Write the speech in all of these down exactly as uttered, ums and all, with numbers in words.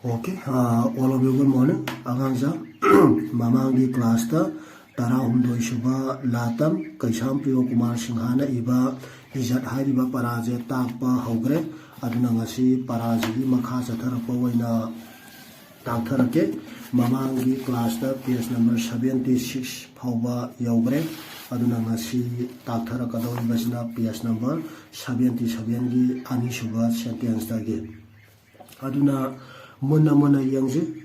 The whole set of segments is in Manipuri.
Okay, uh, all of you, good morning. ꯑꯉꯥꯡꯁꯥ, ꯃꯃꯥꯡꯒꯤ classꯇ ꯇꯔꯥꯍꯨꯝꯗꯣꯏ ꯁꯨꯕ ꯂꯥꯇꯝ ꯀꯩꯁꯥꯝ ꯄ꯭ꯔꯤꯌꯣ ꯀꯨꯃꯥꯔ ꯁꯤꯡꯍꯥꯅ ꯏꯕ ꯏꯖꯠ ꯍꯥꯏꯔꯤꯕ ꯄꯔꯥꯁꯦ ꯇꯥꯛꯄ ꯍꯧꯈ꯭ꯔꯦ꯫ ꯑꯗꯨꯅ ꯉꯁꯤ ꯄꯔꯥꯁꯤꯒꯤ ꯃꯈꯥ ꯆꯠꯊꯔꯛꯄ ꯑꯣꯏꯅ ꯇꯥꯛꯊꯔꯛꯀꯦ꯫ ꯃꯃꯥꯡꯒꯤ classꯇ page number seventy six ꯐꯥꯎꯕ ꯌꯧꯈ꯭ꯔꯦ꯫ ꯑꯗꯨꯅ ꯉꯁꯤ ꯇꯥꯛꯊꯔꯛꯀꯗꯧꯔꯤꯕꯁꯤꯅ page number seventy sevenꯒꯤ ꯑꯅꯤꯁꯨꯕ sentenceꯇꯒꯤ꯫ ꯑꯗꯨꯅ ꯃꯨꯟꯅ ꯃꯨꯟꯅ ꯌꯦꯡꯁꯤ꯫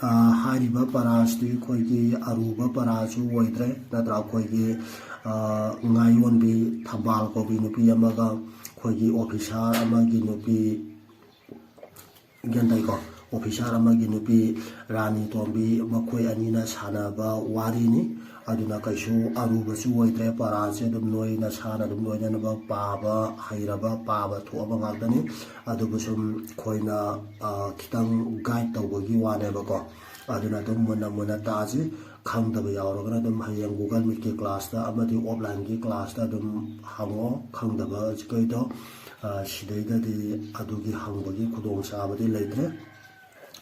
ꯑ, ꯍꯥꯏꯔꯤꯕ ꯄꯔꯥꯁꯤꯗꯤ ꯑꯩꯈꯣꯏꯒꯤ ꯑꯔꯨꯕ ꯄꯔꯥꯁꯨ ꯑꯣꯏꯗ꯭ꯔꯦ, ꯅꯠꯇ꯭ꯔꯥ? ꯑꯩꯈꯣꯏꯒꯤ, ꯑ, ꯉꯥꯌꯣꯟꯕꯤ ꯊꯝꯕꯥꯜ ꯀꯧꯕꯤ ꯅꯨꯄꯤ ꯑꯃꯒ ꯑꯩꯈꯣꯏꯒꯤ officer ꯑꯃꯒꯤ ꯅꯨꯄꯤ, ꯒ꯭ꯌꯥꯟ ꯇꯥꯏꯀꯣ? Officer ꯑꯃꯒꯤ ꯅꯨꯄꯤ ꯔꯥꯅꯤ ꯇꯣꯝꯕꯤ, ꯃꯈꯣꯏ ꯑꯅꯤꯅ ꯁꯥꯟꯅꯕ ꯋꯥꯔꯤꯅꯤ꯫ ꯑꯗꯨꯅ ꯀꯩꯁꯨ ꯑꯔꯨꯕꯁꯨ ꯑꯣꯏꯗ꯭ꯔꯦ꯫ ꯄꯔꯥꯁꯦ ꯑꯗꯨꯝ ꯅꯣꯏ ꯅꯁꯥꯅ ꯑꯗꯨꯝ ꯂꯣꯏꯅꯅꯕ ꯄꯥꯕ ꯍꯩꯔꯕ, ꯄꯥꯕ ꯊꯣꯛꯑꯕ ꯉꯥꯛꯇꯅꯤ꯫ ꯑꯗꯨꯕꯨ ꯁꯨꯝ ꯑꯩꯈꯣꯏꯅ, ꯑ, ꯈꯤꯇꯪ guide ꯇꯧꯕꯒꯤ ꯋꯥꯅꯦꯕꯀꯣ꯫ ꯑꯗꯨꯅ ꯑꯗꯨꯝ ꯃꯨꯟꯅ ꯃꯨꯟꯅ ꯇꯥꯁꯤ꯫ ꯈꯪꯗꯕ ꯌꯥꯎꯔꯒꯅ ꯑꯗꯨꯝ ꯍꯌꯦꯡ Google Meetꯀꯤ classꯇ ꯑꯃꯗꯤ offlineꯒꯤ classꯇ ꯑꯗꯨꯝ ꯍꯪꯉꯣ꯫ ꯈꯪꯗꯕ ꯍꯧꯖꯤꯛꯀꯤꯗꯣ, ꯑ, ꯁꯤꯗꯩꯗꯗꯤ ꯑꯗꯨꯒꯤ ꯍꯪꯕꯒꯤ ꯈꯨꯗꯣꯡꯆꯥꯕꯗꯤ ꯂꯩꯇ꯭ꯔꯦ꯫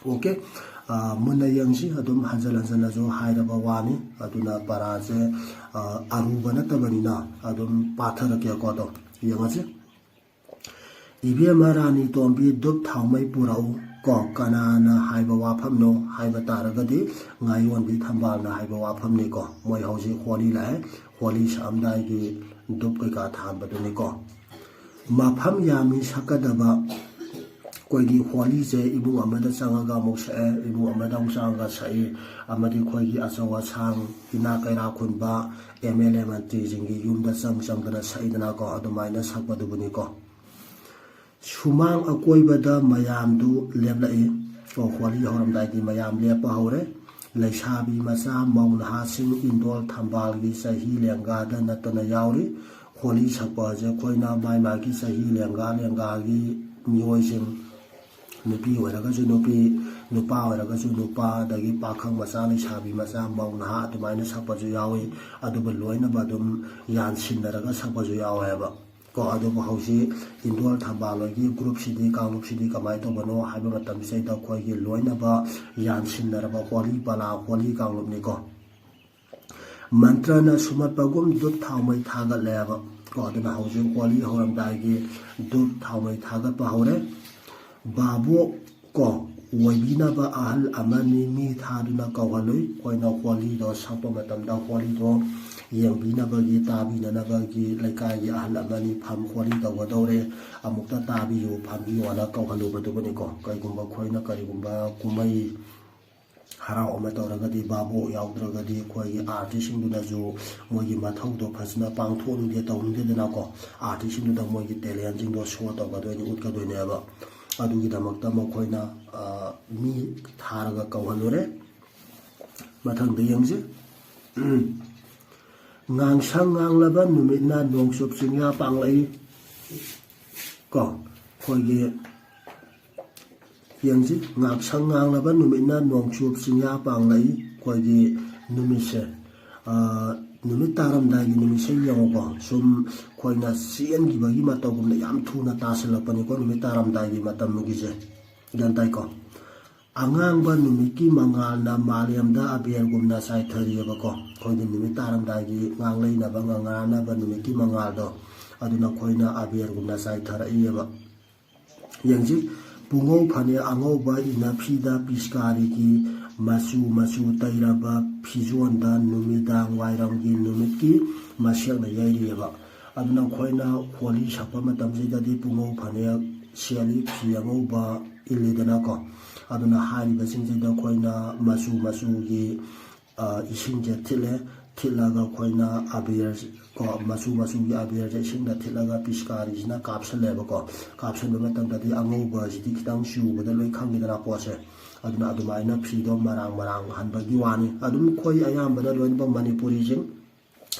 Okay, ꯑ, ꯃꯨꯟꯅ ꯌꯦꯡꯁꯤ꯫ ꯑꯗꯨꯝ ꯍꯟꯖꯤꯟ ꯍꯟꯖꯤꯟꯅꯁꯨ ꯍꯥꯏꯔꯕ ꯋꯥꯅꯤ꯫ ꯑꯗꯨꯅ ꯄꯔꯥꯁꯦ, ꯑ, ꯑꯔꯨꯕ ꯅꯠꯇꯕꯅꯤꯅ ꯑꯗꯨꯝ ꯄꯥꯊꯔꯛꯀꯦꯀꯣ꯫ ꯑꯗꯣ ꯌꯦꯡꯉꯁꯤ꯫ "ꯏꯕꯦꯝꯃ ꯔꯥꯅꯤ ꯇꯣꯝꯕꯤ, ꯙꯨꯞ ꯊꯥꯎꯃꯩ ꯄꯨꯔꯛꯎ" ꯀꯣ꯫ ꯀꯅꯥꯅ ꯍꯥꯏꯕ ꯋꯥꯐꯝꯅꯣ ꯍꯥꯏꯕ ꯇꯥꯔꯒꯗꯤ ꯉꯥꯌꯣꯟꯕꯤ ꯊꯝꯕꯥꯜꯅ ꯍꯥꯏꯕ ꯋꯥꯐꯝꯅꯤꯀꯣ꯫ ꯃꯣꯏ ꯍꯧꯖꯤꯛ ꯍꯣꯂꯤ ꯂꯥꯛꯑꯦ, ꯍꯣꯂꯤ ꯁꯛꯑꯝꯗꯥꯏꯒꯤ ꯙꯨꯞ ꯀꯩꯀꯥ ꯊꯥꯟꯕꯗꯨꯅꯤꯀꯣ꯫ ꯃꯐꯝ ꯌꯥꯝꯃꯤ ꯁꯛꯀꯗꯕ꯫ ꯑꯩꯈꯣꯏꯒꯤ ꯍꯣꯂꯤꯁꯦ ꯏꯃꯨꯡ ꯑꯃꯗ ꯆꯪꯉꯒ ꯑꯃꯨꯛ ꯁꯛꯑꯦ, ꯏꯃꯨꯡ ꯑꯃꯗ ꯑꯃꯨꯛ ꯆꯪꯉꯒ ꯁꯛꯏ, ꯑꯃꯗꯤ ꯑꯩꯈꯣꯏꯒꯤ ꯑꯆꯧ ꯑꯁꯥꯡ, ꯏꯅꯥꯛ ꯀꯩꯔꯥꯛ ꯈꯨꯟꯕ, MLA ꯃꯟꯇ꯭ꯔꯤꯁꯤꯡꯒꯤ ꯌꯨꯝꯗ ꯆꯪ ꯆꯪꯗꯅ ꯁꯛꯏꯗꯅꯀꯣ, ꯑꯗꯨꯃꯥꯏꯅ ꯁꯛꯄꯗꯨꯕꯨꯅꯤꯀꯣ꯫ ꯁꯨꯃꯥꯡ ꯑꯀꯣꯏꯕꯗ ꯃꯌꯥꯝꯗꯨ ꯂꯦꯞꯂꯛꯏ꯫ ꯑꯣ, ꯍꯣꯂꯤ ꯍꯧꯔꯝꯗꯥꯏꯒꯤ ꯃꯌꯥꯝ ꯂꯦꯞꯄ ꯍꯧꯔꯦ꯫ ꯂꯩꯁꯥꯕꯤ ꯃꯆꯥ, ꯃꯧ ꯅꯍꯥꯁꯤꯡ, ꯏꯟꯗꯣꯜ ꯊꯝꯕꯥꯜꯒꯤ ꯆꯍꯤ ꯂꯦꯡꯒꯥꯗ ꯅꯠꯇꯅ ꯌꯥꯎꯔꯤ꯫ ꯍꯣꯂꯤ ꯁꯛꯄ ꯑꯁꯦ ꯑꯩꯈꯣꯏꯅ ꯃꯥꯏ ꯃꯥꯒꯤ ꯆꯍꯤ ꯂꯦꯡꯒꯥ ꯂꯦꯡꯒꯥꯒꯤ ꯃꯤꯑꯣꯏꯁꯤꯡ, ꯅꯨꯄꯤ ꯑꯣꯏꯔꯒꯁꯨ ꯅꯨꯄꯤ, ꯅꯨꯄꯥ ꯑꯣꯏꯔꯒꯁꯨ ꯅꯨꯄꯥ, ꯑꯗꯒꯤ ꯄꯥꯈꯪ ꯃꯆꯥ, ꯂꯩꯁꯥꯕꯤ ꯃꯆꯥ, ꯃꯧ ꯅꯍꯥ ꯑꯗꯨꯃꯥꯏꯅ ꯁꯛꯄꯁꯨ ꯌꯥꯎꯏ꯫ ꯑꯗꯨꯒ ꯂꯣꯏꯅꯕ ꯑꯗꯨꯝ ꯌꯥꯟꯁꯤꯟꯅꯔꯒ ꯁꯛꯄꯁꯨ ꯌꯥꯎꯋꯦꯕ꯫ ꯀꯣ, ꯑꯗꯨꯕꯨ ꯍꯧꯖꯤꯛ ꯏꯟꯗꯣꯜ ꯊꯝꯕꯥꯜ ꯍꯣꯏꯒꯤ ꯒ꯭ꯔꯨꯞꯁꯤꯗꯤ, ꯀꯥꯡꯂꯨꯞꯁꯤꯗꯤ ꯀꯃꯥꯏꯅ ꯇꯧꯕꯅꯣ ꯍꯥꯏꯕ ꯃꯇꯝꯁꯤꯗꯩꯗ ꯑꯩꯈꯣꯏꯒꯤ ꯂꯣꯏꯅꯕ ꯌꯥꯟꯁꯤꯟꯅꯔꯕ ꯍꯣꯂꯤ ꯄꯂꯥ, ꯍꯣꯂꯤ ꯀꯥꯡꯂꯨꯞꯅꯤꯀꯣ꯫ ꯃꯟꯇ꯭ꯔꯅ ꯁꯨꯝꯍꯠꯄꯒꯨꯝ ꯙꯨꯞ ꯊꯥꯎꯃꯩ ꯊꯥꯒꯠꯂꯦꯕ ꯀꯣ꯫ ꯑꯗꯨꯅ ꯍꯧꯖꯤꯛ ꯍꯣꯂꯤ ꯍꯧꯔꯝꯗꯥꯏꯒꯤ ꯙꯨꯞ ꯊꯥꯎꯃꯩ ꯊꯥꯒꯠꯄ ꯍꯧꯔꯦ꯫ ꯚꯥꯕꯣꯛ ꯀꯣ, ꯑꯣꯏꯕꯤꯅꯕ ꯑꯍꯜ ꯑꯃꯅꯤ ꯃꯤ ꯊꯥꯗꯨꯅ ꯀꯧꯍꯜꯂꯨꯏ꯫ ꯑꯩꯈꯣꯏꯅ ꯍꯣꯂꯤꯗꯣ ꯁꯛꯄ ꯃꯇꯝꯗ ꯍꯣꯂꯤꯗꯣ ꯌꯦꯡꯕꯤꯅꯕꯒꯤ, ꯇꯥꯕꯤꯅꯅꯕꯒꯤ ꯂꯩꯀꯥꯏꯒꯤ ꯑꯍꯜ ꯑꯃꯅꯤ ꯐꯝ, ꯍꯣꯂꯤ ꯇꯧꯒꯗꯧꯔꯦ, ꯑꯃꯨꯛꯇ ꯇꯥꯕꯤꯌꯨ, ꯐꯝꯕꯤꯌꯨꯅ ꯀꯧꯍꯜꯂꯨꯕꯗꯨꯕꯨꯅꯤꯀꯣ꯫ ꯀꯩꯒꯨꯝꯕ ꯑꯩꯈꯣꯏꯅ ꯀꯔꯤꯒꯨꯝꯕ ꯀꯨꯝꯍꯩ ꯍꯔꯥꯎ ꯑꯃ ꯇꯧꯔꯒꯗꯤ, ꯚꯥꯕꯣꯛ ꯌꯥꯎꯗ꯭ꯔꯒꯗꯤ ꯑꯩꯈꯣꯏꯒꯤ ꯑꯥꯔꯇꯤꯁꯁꯤꯡꯗꯨꯅꯁꯨ ꯃꯣꯏꯒꯤ ꯃꯊꯧꯗꯣ ꯐꯖꯅ ꯄꯥꯡꯊꯣꯛꯅꯤꯡꯗꯦ, ꯇꯧꯅꯤꯡꯗꯦꯗꯅꯀꯣ꯫ ꯑꯥꯔꯇꯤꯁꯁꯤꯡꯗꯨꯗ ꯃꯣꯏꯒꯤ ꯇꯦꯂꯦꯟꯁꯤꯡꯗꯣ ꯁꯣ ꯇꯧꯒꯗꯣꯏꯅꯤ, ꯎꯠꯀꯗꯣꯏꯅꯦꯕ꯫ ꯑꯗꯨꯒꯤꯗꯃꯛꯇ ꯃꯈꯣꯏꯅ, ꯑ, ꯃꯤ ꯊꯥꯔꯒ ꯀꯧꯍꯜꯂꯨꯔꯦ꯫ ꯃꯊꯪꯗ ꯌꯦꯡꯁꯤ꯫ ꯉꯥꯡꯁꯪ ꯉꯥꯡꯂꯕ ꯅꯨꯃꯤꯠꯅ ꯅꯣꯡꯆꯨꯞ ꯆꯤꯡꯌꯥ ꯄꯥꯡꯂꯛꯏ꯫ ꯀꯣ, ꯑꯩꯈꯣꯏꯒꯤ ꯌꯦꯡꯁꯤ, ꯉꯥꯡꯁꯪ ꯉꯥꯡꯂꯕ ꯅꯨꯃꯤꯠꯅ ꯅꯣꯡꯆꯨꯞ ꯆꯤꯡꯌꯥ ꯄꯥꯡꯂꯛꯏ꯫ ꯑꯩꯈꯣꯏꯒꯤ ꯅꯨꯃꯤꯠꯁꯦ, ꯑ, ꯅꯨꯃꯤꯠ ꯇꯥꯔꯝꯗꯥꯏꯒꯤ ꯅꯨꯃꯤꯠꯁꯦ ꯌꯦꯡꯉꯨꯀꯣ, ꯁꯨꯝ ꯑꯩꯈꯣꯏꯅ ꯆꯦꯟꯈꯤꯕꯒꯤ ꯃꯇꯧꯒꯨꯝꯅ ꯌꯥꯝ ꯊꯨꯅ ꯇꯥꯁꯤꯜꯂꯛꯄꯅꯤꯀꯣ, ꯅꯨꯃꯤꯠ ꯇꯥꯔꯝꯗꯥꯏꯒꯤ ꯃꯇꯝꯒꯤꯁꯦ꯫ ꯒ꯭ꯌꯥꯟ ꯇꯥꯏꯀꯣ? ꯑꯉꯥꯡꯕ ꯅꯨꯃꯤꯠꯀꯤ ꯃꯉꯥꯜꯅ ꯃꯥꯂꯦꯝꯗ ꯑꯕꯦꯔꯒꯨꯝꯅ ꯆꯥꯏꯊꯔꯤꯑꯕꯀꯣ꯫ ꯑꯩꯈꯣꯏꯒꯤ ꯅꯨꯃꯤꯠ ꯇꯥꯔꯝꯗꯥꯏꯒꯤ ꯉꯥꯡꯂꯩꯅꯕ, ꯉꯥꯡꯉꯥꯟꯅꯕ ꯅꯨꯃꯤꯠꯀꯤ ꯃꯉꯥꯜꯗꯣ, ꯑꯗꯨꯅ ꯑꯩꯈꯣꯏꯅ ꯑꯕꯦꯔꯒꯨꯝꯅ ꯆꯥꯏꯊꯔꯛꯏꯑꯕ꯫ ꯌꯦꯡꯁꯤ, ꯄꯨꯡꯉꯧ ꯐꯅꯦꯛ ꯑꯉꯧꯕ ꯏꯟꯅꯐꯤꯗ ꯄꯤꯁꯀꯥꯔꯤꯒꯤ ꯃꯆꯨ ꯃꯆꯨ ꯇꯩꯔꯕ ꯐꯤꯖꯣꯟꯗ ꯅꯨꯃꯤꯗꯥꯡ ꯋꯥꯏꯔꯝꯒꯤ ꯅꯨꯃꯤꯠꯀꯤ ꯃꯁꯦꯛꯅ ꯌꯩꯔꯤꯑꯕ꯫ ꯑꯗꯨꯅ ꯑꯩꯈꯣꯏꯅ ꯍꯣꯂꯤ ꯁꯛꯄ ꯃꯇꯝꯁꯤꯗꯗꯤ ꯄꯨꯡꯉꯧ ꯐꯅꯦꯛ ꯁꯦꯠꯂꯤ, ꯐꯤ ꯑꯉꯧꯕ ꯏꯜꯂꯤꯗꯅꯀꯣ꯫ ꯑꯗꯨꯅ ꯍꯥꯏꯔꯤꯕꯁꯤꯡꯁꯤꯗ ꯑꯩꯈꯣꯏꯅ ꯃꯆꯨ ꯃꯆꯨꯒꯤ, ꯑ, ꯏꯁꯤꯡꯁꯦ ꯊꯤꯠꯂꯦ꯫ ꯊꯤꯠꯂꯒ ꯑꯩꯈꯣꯏꯅ ꯑꯕꯦꯔ ꯀꯣ, ꯃꯆꯨ ꯃꯆꯨꯒꯤ ꯑꯕꯦꯔꯁꯦ ꯏꯁꯤꯡꯗ ꯊꯤꯠꯂꯒ ꯄꯤꯁꯀꯥꯔꯤꯁꯤꯅ ꯀꯥꯞꯁꯜꯂꯦꯕꯀꯣ꯫ ꯀꯥꯞꯁꯟꯕ ꯃꯇꯝꯗꯗꯤ ꯑꯉꯧꯕꯁꯤꯗꯤ ꯈꯤꯇꯪ ꯆꯨꯕꯗ ꯂꯣꯏ ꯈꯪꯉꯤꯗꯅ ꯄꯣꯠꯁꯦ꯫ ꯑꯗꯨꯅ ꯑꯗꯨꯃꯥꯏꯅ ꯐꯤꯗꯣ ꯃꯔꯥꯡ ꯃꯔꯥꯡ ꯍꯟꯕꯒꯤ ꯋꯥꯅꯤ꯫ ꯑꯗꯨꯝ ꯑꯩꯈꯣꯏ ꯑꯌꯥꯝꯕꯅ ꯂꯣꯏꯅꯃꯛ ꯃꯅꯤꯄꯨꯔꯤꯁꯤꯡ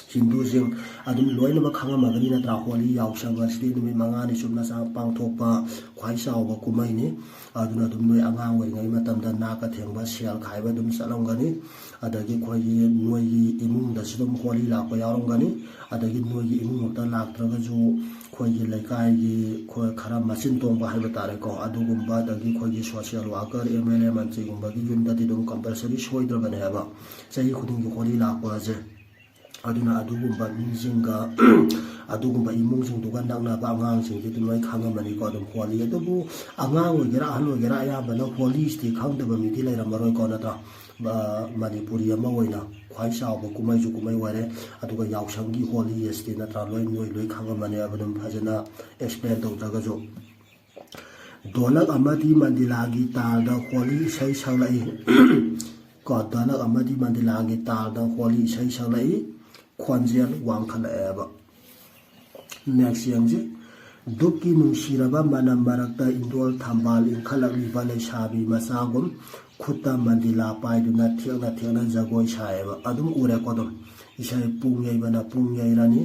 ꯍꯤꯟꯗꯨꯁꯤꯡ ꯑꯗꯨꯝ ꯂꯣꯏꯅꯃꯛ ꯈꯪꯉꯝꯃꯒꯅꯤ ꯅꯠꯇ꯭ꯔꯥ? ꯍꯣꯂꯤ ꯌꯥꯎꯁꯪ ꯑꯁꯤꯗꯤ ꯅꯨꯃꯤꯠ ꯃꯉꯥꯅꯤ ꯆꯨꯞꯅ ꯆꯥ-, ꯄꯥꯡꯊꯣꯛꯄ ꯈ꯭ꯋꯥꯏ ꯆꯥꯎꯕ ꯀꯨꯝꯍꯩꯅꯤ꯫ ꯑꯗꯨꯅ ꯑꯗꯨꯝ ꯅꯣꯏ ꯑꯉꯥꯡ ꯑꯣꯏꯔꯤꯉꯩ ꯃꯇꯝꯗ ꯅꯥꯛꯀ ꯊꯦꯡꯕ, ꯁꯦꯜ ꯈꯥꯏꯕ ꯑꯗꯨꯝ ꯆꯠꯂꯝꯒꯅꯤ꯫ ꯑꯗꯒꯤ ꯑꯩꯈꯣꯏꯒꯤ ꯅꯣꯏꯒꯤ ꯏꯃꯨꯡꯗꯁꯨ ꯑꯗꯨꯝ ꯍꯣꯂꯤ ꯂꯥꯛꯄ ꯌꯥꯎꯔꯝꯒꯅꯤ꯫ ꯑꯗꯒꯤ ꯅꯣꯏꯒꯤ ꯏꯃꯨꯡꯃꯛꯇ ꯂꯥꯛꯇ꯭ꯔꯒꯁꯨ ꯑꯩꯈꯣꯏꯒꯤ ꯂꯩꯀꯥꯏꯒꯤ ꯑꯩꯈꯣꯏ ꯈꯔ ꯃꯆꯤꯟ ꯇꯣꯡꯕ ꯍꯥꯏꯕ ꯇꯥꯔꯦꯀꯣ, ꯑꯗꯨꯒꯨꯝꯕ, ꯑꯗꯒꯤ ꯑꯩꯈꯣꯏꯒꯤ social worker, M L A, ꯃꯟꯇ꯭ꯔꯤꯒꯨꯝꯕꯒꯤ ꯌꯨꯝꯗꯗꯤ ꯑꯗꯨꯝ compulsory ꯁꯣꯏꯗ꯭ꯔꯕꯅꯦ ꯍꯥꯏꯕ ꯆꯍꯤ ꯈꯨꯗꯤꯡꯒꯤ ꯍꯣꯂꯤ ꯂꯥꯛꯄ ꯑꯁꯦ꯫ ꯑꯗꯨꯅ ꯑꯗꯨꯒꯨꯝꯕ ꯃꯤꯁꯤꯡꯒ ꯑꯗꯨꯒꯨꯝꯕ ꯏꯃꯨꯡꯁꯤꯡꯗꯨꯒ ꯅꯛꯅꯕ ꯑꯉꯥꯡꯁꯤꯡꯁꯤ ꯑꯗꯨꯝ ꯂꯣꯏ ꯈꯪꯉꯝꯃꯅꯤꯀꯣ ꯑꯗꯨꯝ ꯍꯣꯂꯤ꯫ ꯑꯗꯨꯕꯨ ꯑꯉꯥꯡ ꯑꯣꯏꯒꯦꯔꯥ ꯑꯍꯜ ꯑꯣꯏꯒꯦꯔꯥ ꯑꯌꯥꯝꯕꯅ ꯍꯣꯂꯤꯁꯤꯗꯤ ꯈꯪꯗꯕ ꯃꯤꯗꯤ ꯂꯩꯔꯝꯃꯔꯣꯏꯀꯣ, ꯅꯠꯇ꯭ꯔꯥ? ꯑ, ꯃꯅꯤꯄꯨꯔꯤ ꯑꯃ ꯑꯣꯏꯅ ꯈ꯭ꯋꯥꯏ ꯆꯥꯎꯕ ꯀꯨꯝꯍꯩꯁꯨ ꯀꯨꯝꯍꯩ ꯑꯣꯏꯔꯦ꯫ ꯑꯗꯨꯒ ꯌꯥꯎꯁꯪꯒꯤ ꯍꯣꯂꯤ ꯑꯁꯤꯗꯤ, ꯅꯠꯇ꯭ꯔꯥ, ꯂꯣꯏ, ꯅꯣꯏ ꯂꯣꯏ ꯈꯪꯉꯝꯃꯅꯦꯕ ꯑꯗꯨꯝ ꯐꯖꯅ explain ꯇꯧꯗ꯭ꯔꯒꯁꯨ꯫ ꯙꯣꯂꯛ ꯑꯃꯗꯤ ꯃꯟꯗꯤꯂꯥꯒꯤ ꯇꯥꯜꯗ ꯍꯣꯂꯤ ꯏꯁꯩ ꯁꯛꯂꯛꯏ꯫ ꯀꯣ, ꯙꯣꯂꯛ ꯑꯃꯗꯤ ꯃꯟꯗꯤꯂꯥꯒꯤ ꯇꯥꯜꯗ ꯍꯣꯂꯤ ꯏꯁꯩ ꯁꯛꯂꯛꯏ꯫ ꯈꯣꯟꯖꯦꯜ ꯋꯥꯡꯈꯠꯂꯛꯑꯦꯕ꯫ Next ꯌꯦꯡꯁꯤ꯫ ꯙꯨꯞꯀꯤ ꯅꯨꯡꯁꯤꯔꯕ ꯃꯅꯝ ꯃꯔꯛꯇ ꯏꯟꯗꯣꯜ ꯊꯝꯕꯥꯜ ꯏꯟꯈꯠꯂꯛꯂꯤꯕ ꯂꯩꯁꯥꯕꯤ ꯃꯆꯥꯒꯨꯝ ꯈꯨꯠꯇ ꯃꯟꯗꯤꯂꯥ ꯄꯥꯏꯗꯨꯅ ꯊꯦꯛꯅ ꯊꯦꯛꯅ ꯖꯒꯣꯏ ꯁꯥꯏꯌꯦꯕ꯫ ꯑꯗꯨꯝ ꯎꯔꯦꯀꯣ ꯑꯗꯨꯝ꯫ ꯏꯁꯩ ꯄꯨꯡ ꯌꯩꯕꯅ ꯄꯨꯡ ꯌꯩꯔꯅꯤ꯫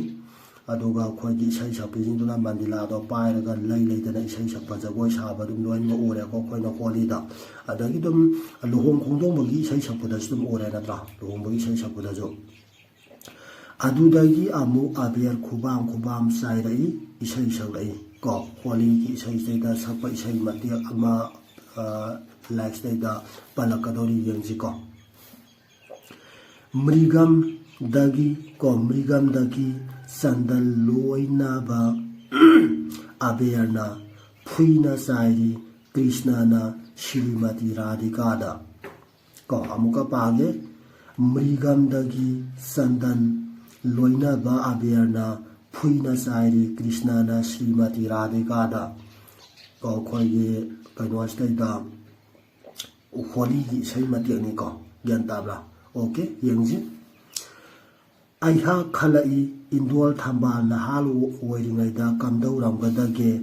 ꯑꯗꯨꯒ ꯑꯩꯈꯣꯏꯒꯤ ꯏꯁꯩ ꯁꯛꯄꯤꯁꯤꯡꯗꯨꯅ ꯃꯟꯗꯤꯂꯥꯗꯣ ꯄꯥꯏꯔꯒ ꯂꯩ ꯂꯩꯗꯅ ꯏꯁꯩ ꯁꯛꯄ, ꯖꯒꯣꯏ ꯁꯥꯕ ꯑꯗꯨꯝ ꯂꯣꯏꯅꯃꯛ ꯎꯔꯦꯀꯣ ꯑꯩꯈꯣꯏꯅ ꯍꯣꯂꯤꯗ꯫ ꯑꯗꯒꯤ ꯑꯗꯨꯝ ꯂꯨꯍꯣꯡ ꯈꯣꯡꯗꯣꯡꯕꯒꯤ ꯏꯁꯩ ꯁꯛꯄꯗꯁꯨ ꯑꯗꯨꯝ ꯎꯔꯦ ꯅꯠꯇ꯭ꯔꯥ? ꯂꯨꯍꯣꯡꯕꯒꯤ ꯏꯁꯩ ꯁꯛꯄꯗꯁꯨ꯫ ꯑꯗꯨꯗꯒꯤ ꯑꯃꯨꯛ ꯑꯕꯦꯔ ꯈꯨꯕꯥꯝ ꯈꯨꯕꯥꯝ ꯆꯥꯏꯔꯛꯏ, ꯏꯁꯩ ꯁꯛꯂꯛꯏ꯫ ꯀꯣ, ꯍꯣꯂꯤꯒꯤ ꯏꯁꯩꯁꯤꯗꯩꯗ ꯁꯛꯄ ꯏꯁꯩ ꯃꯇꯦꯛ ꯑꯃ, ꯑ, ꯂꯥꯏꯔꯤꯛꯁꯤꯗꯩꯗ ꯄꯜꯂꯛꯀꯗꯧꯔꯤ ꯌꯦꯡꯁꯤꯀꯣ꯫ ꯃ꯭ꯔꯤꯒꯝꯗꯒꯤ, ꯀꯣ, ꯃ꯭ꯔꯤꯒꯝꯗꯒꯤ ꯆꯟꯗꯟ ꯂꯣꯏꯅꯕ ꯑꯕꯦꯔꯅ ꯐꯨꯏꯅ ꯆꯥꯏꯔꯤ ꯀ꯭ꯔꯤꯁꯅꯅ ꯁ꯭ꯔꯤꯃꯇꯤ ꯔꯥꯙꯤꯀꯥꯗ꯫ ꯀꯣ, ꯑꯃꯨꯛꯀ ꯄꯥꯒꯦ꯫ ꯃ꯭ꯔꯤꯒꯝꯗꯒꯤ ꯆꯟꯗꯟ ꯂꯣꯏꯅꯕ ꯑꯕꯦꯔꯅ ꯐꯨꯏꯅ ꯆꯥꯏꯔꯤ ꯀ꯭ꯔꯤꯁꯅꯅ ꯁ꯭ꯔꯤꯃꯇꯤ ꯔꯥꯙꯤꯀꯥꯗ꯫ ꯀꯣ, ꯑꯩꯈꯣꯏꯒꯤ ꯀꯩꯅꯣꯁꯤꯗꯩꯗ ꯍꯣꯂꯤꯒꯤ ꯏꯁꯩ ꯃꯇꯦꯛꯅꯤꯀꯣ꯫ ꯒ꯭ꯌꯥꯟ ꯇꯥꯕ꯭ꯔꯥ? OK, ꯌꯦꯡꯁꯤ꯫ ꯑꯩꯍꯥꯛ ꯈꯜꯂꯛꯏ, ꯏꯟꯗꯣꯜ ꯊꯝꯕꯥꯜ ꯅꯍꯥ ꯑꯣꯏꯔꯤꯉꯩꯗ ꯀꯝꯗꯧꯔꯝꯒꯗꯒꯦ?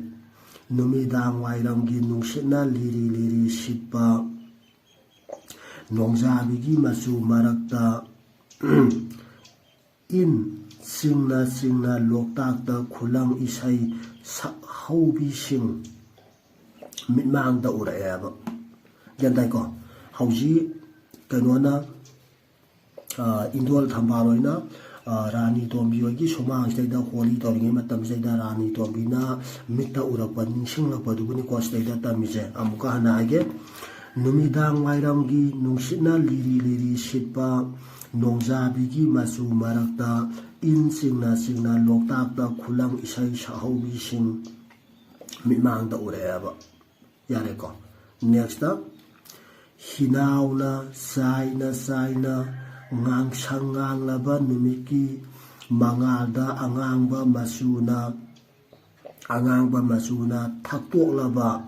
ꯅꯨꯃꯤꯗꯥꯡ ꯋꯥꯏꯔꯝꯒꯤ ꯅꯨꯡꯁꯤꯠꯅ ꯂꯤꯔꯤ ꯂꯤꯔꯤ ꯁꯤꯠꯄ ꯅꯣꯡꯖꯥꯕꯤꯒꯤ ꯃꯆꯨ ꯃꯔꯛꯇ ꯏꯟ ꯆꯤꯡꯅ ꯆꯤꯡꯅ ꯂꯣꯛꯇꯥꯛꯇ ꯈꯨꯂꯪ ꯏꯁꯩ ꯁꯛꯍꯧꯕꯤꯁꯤꯡ ꯃꯤꯠꯃꯥꯡꯗ ꯎꯔꯛꯑꯦꯕ꯫ ꯒ꯭ꯌꯥꯟ ꯇꯥꯏꯀꯣ? ꯍꯧꯖꯤꯛ ꯀꯩꯅꯣꯅ, ꯑ, ꯏꯟꯗꯣꯜ ꯊꯝꯕꯥꯜ ꯍꯣꯏꯅ, ꯑ, ꯔꯥꯅꯤ ꯇꯣꯝꯕꯤ ꯍꯣꯏꯒꯤ ꯁꯨꯃꯥꯡꯁꯤꯗꯩꯗ ꯍꯣꯂꯤ ꯇꯧꯔꯤꯉꯩ ꯃꯇꯝꯁꯤꯗꯩꯗ ꯔꯥꯅꯤ ꯇꯣꯝꯕꯤꯅ ꯃꯤꯠꯇ ꯎꯔꯛꯄ, ꯅꯤꯡꯁꯤꯡꯂꯛꯄꯗꯨꯕꯨꯅꯤꯀꯣ ꯁꯤꯗꯩꯗ ꯇꯝꯃꯤꯁꯦ꯫ ꯑꯃꯨꯛꯀ ꯍꯟꯅ ꯍꯥꯏꯒꯦ, ꯅꯨꯃꯤꯗꯥꯡ ꯋꯥꯏꯔꯝꯒꯤ ꯅꯨꯡꯁꯤꯠꯅ ꯂꯤꯔꯤ ꯂꯤꯔꯤ ꯁꯤꯠꯄ ꯅꯣꯡꯖꯥꯕꯤꯒꯤ ꯃꯆꯨ ꯃꯔꯛꯇ ꯏꯟ ꯆꯤꯡꯅ ꯆꯤꯡꯅ ꯂꯣꯛꯇꯥꯛꯇ ꯈꯨꯂꯪ ꯏꯁꯩ ꯁꯛꯍꯧꯕꯤꯁꯤꯡ ꯃꯤꯠꯃꯥꯡꯗ ꯎꯔꯛꯑꯦꯕ꯫ ꯌꯥꯔꯦꯀꯣ? ꯅꯦꯛꯁꯇ, ꯍꯤꯅꯥꯎꯅ ꯆꯥꯏꯅ ꯆꯥꯏꯅ ꯉꯥꯡꯁꯪ ꯉꯥꯡꯂꯕ ꯅꯨꯃꯤꯠꯀꯤ ꯃꯉꯥꯜꯗ ꯑꯉꯥꯡꯕ ꯃꯆꯨꯅ, ꯑꯉꯥꯡꯕ ꯃꯆꯨꯅ ꯊꯛꯇꯣꯛꯂꯕ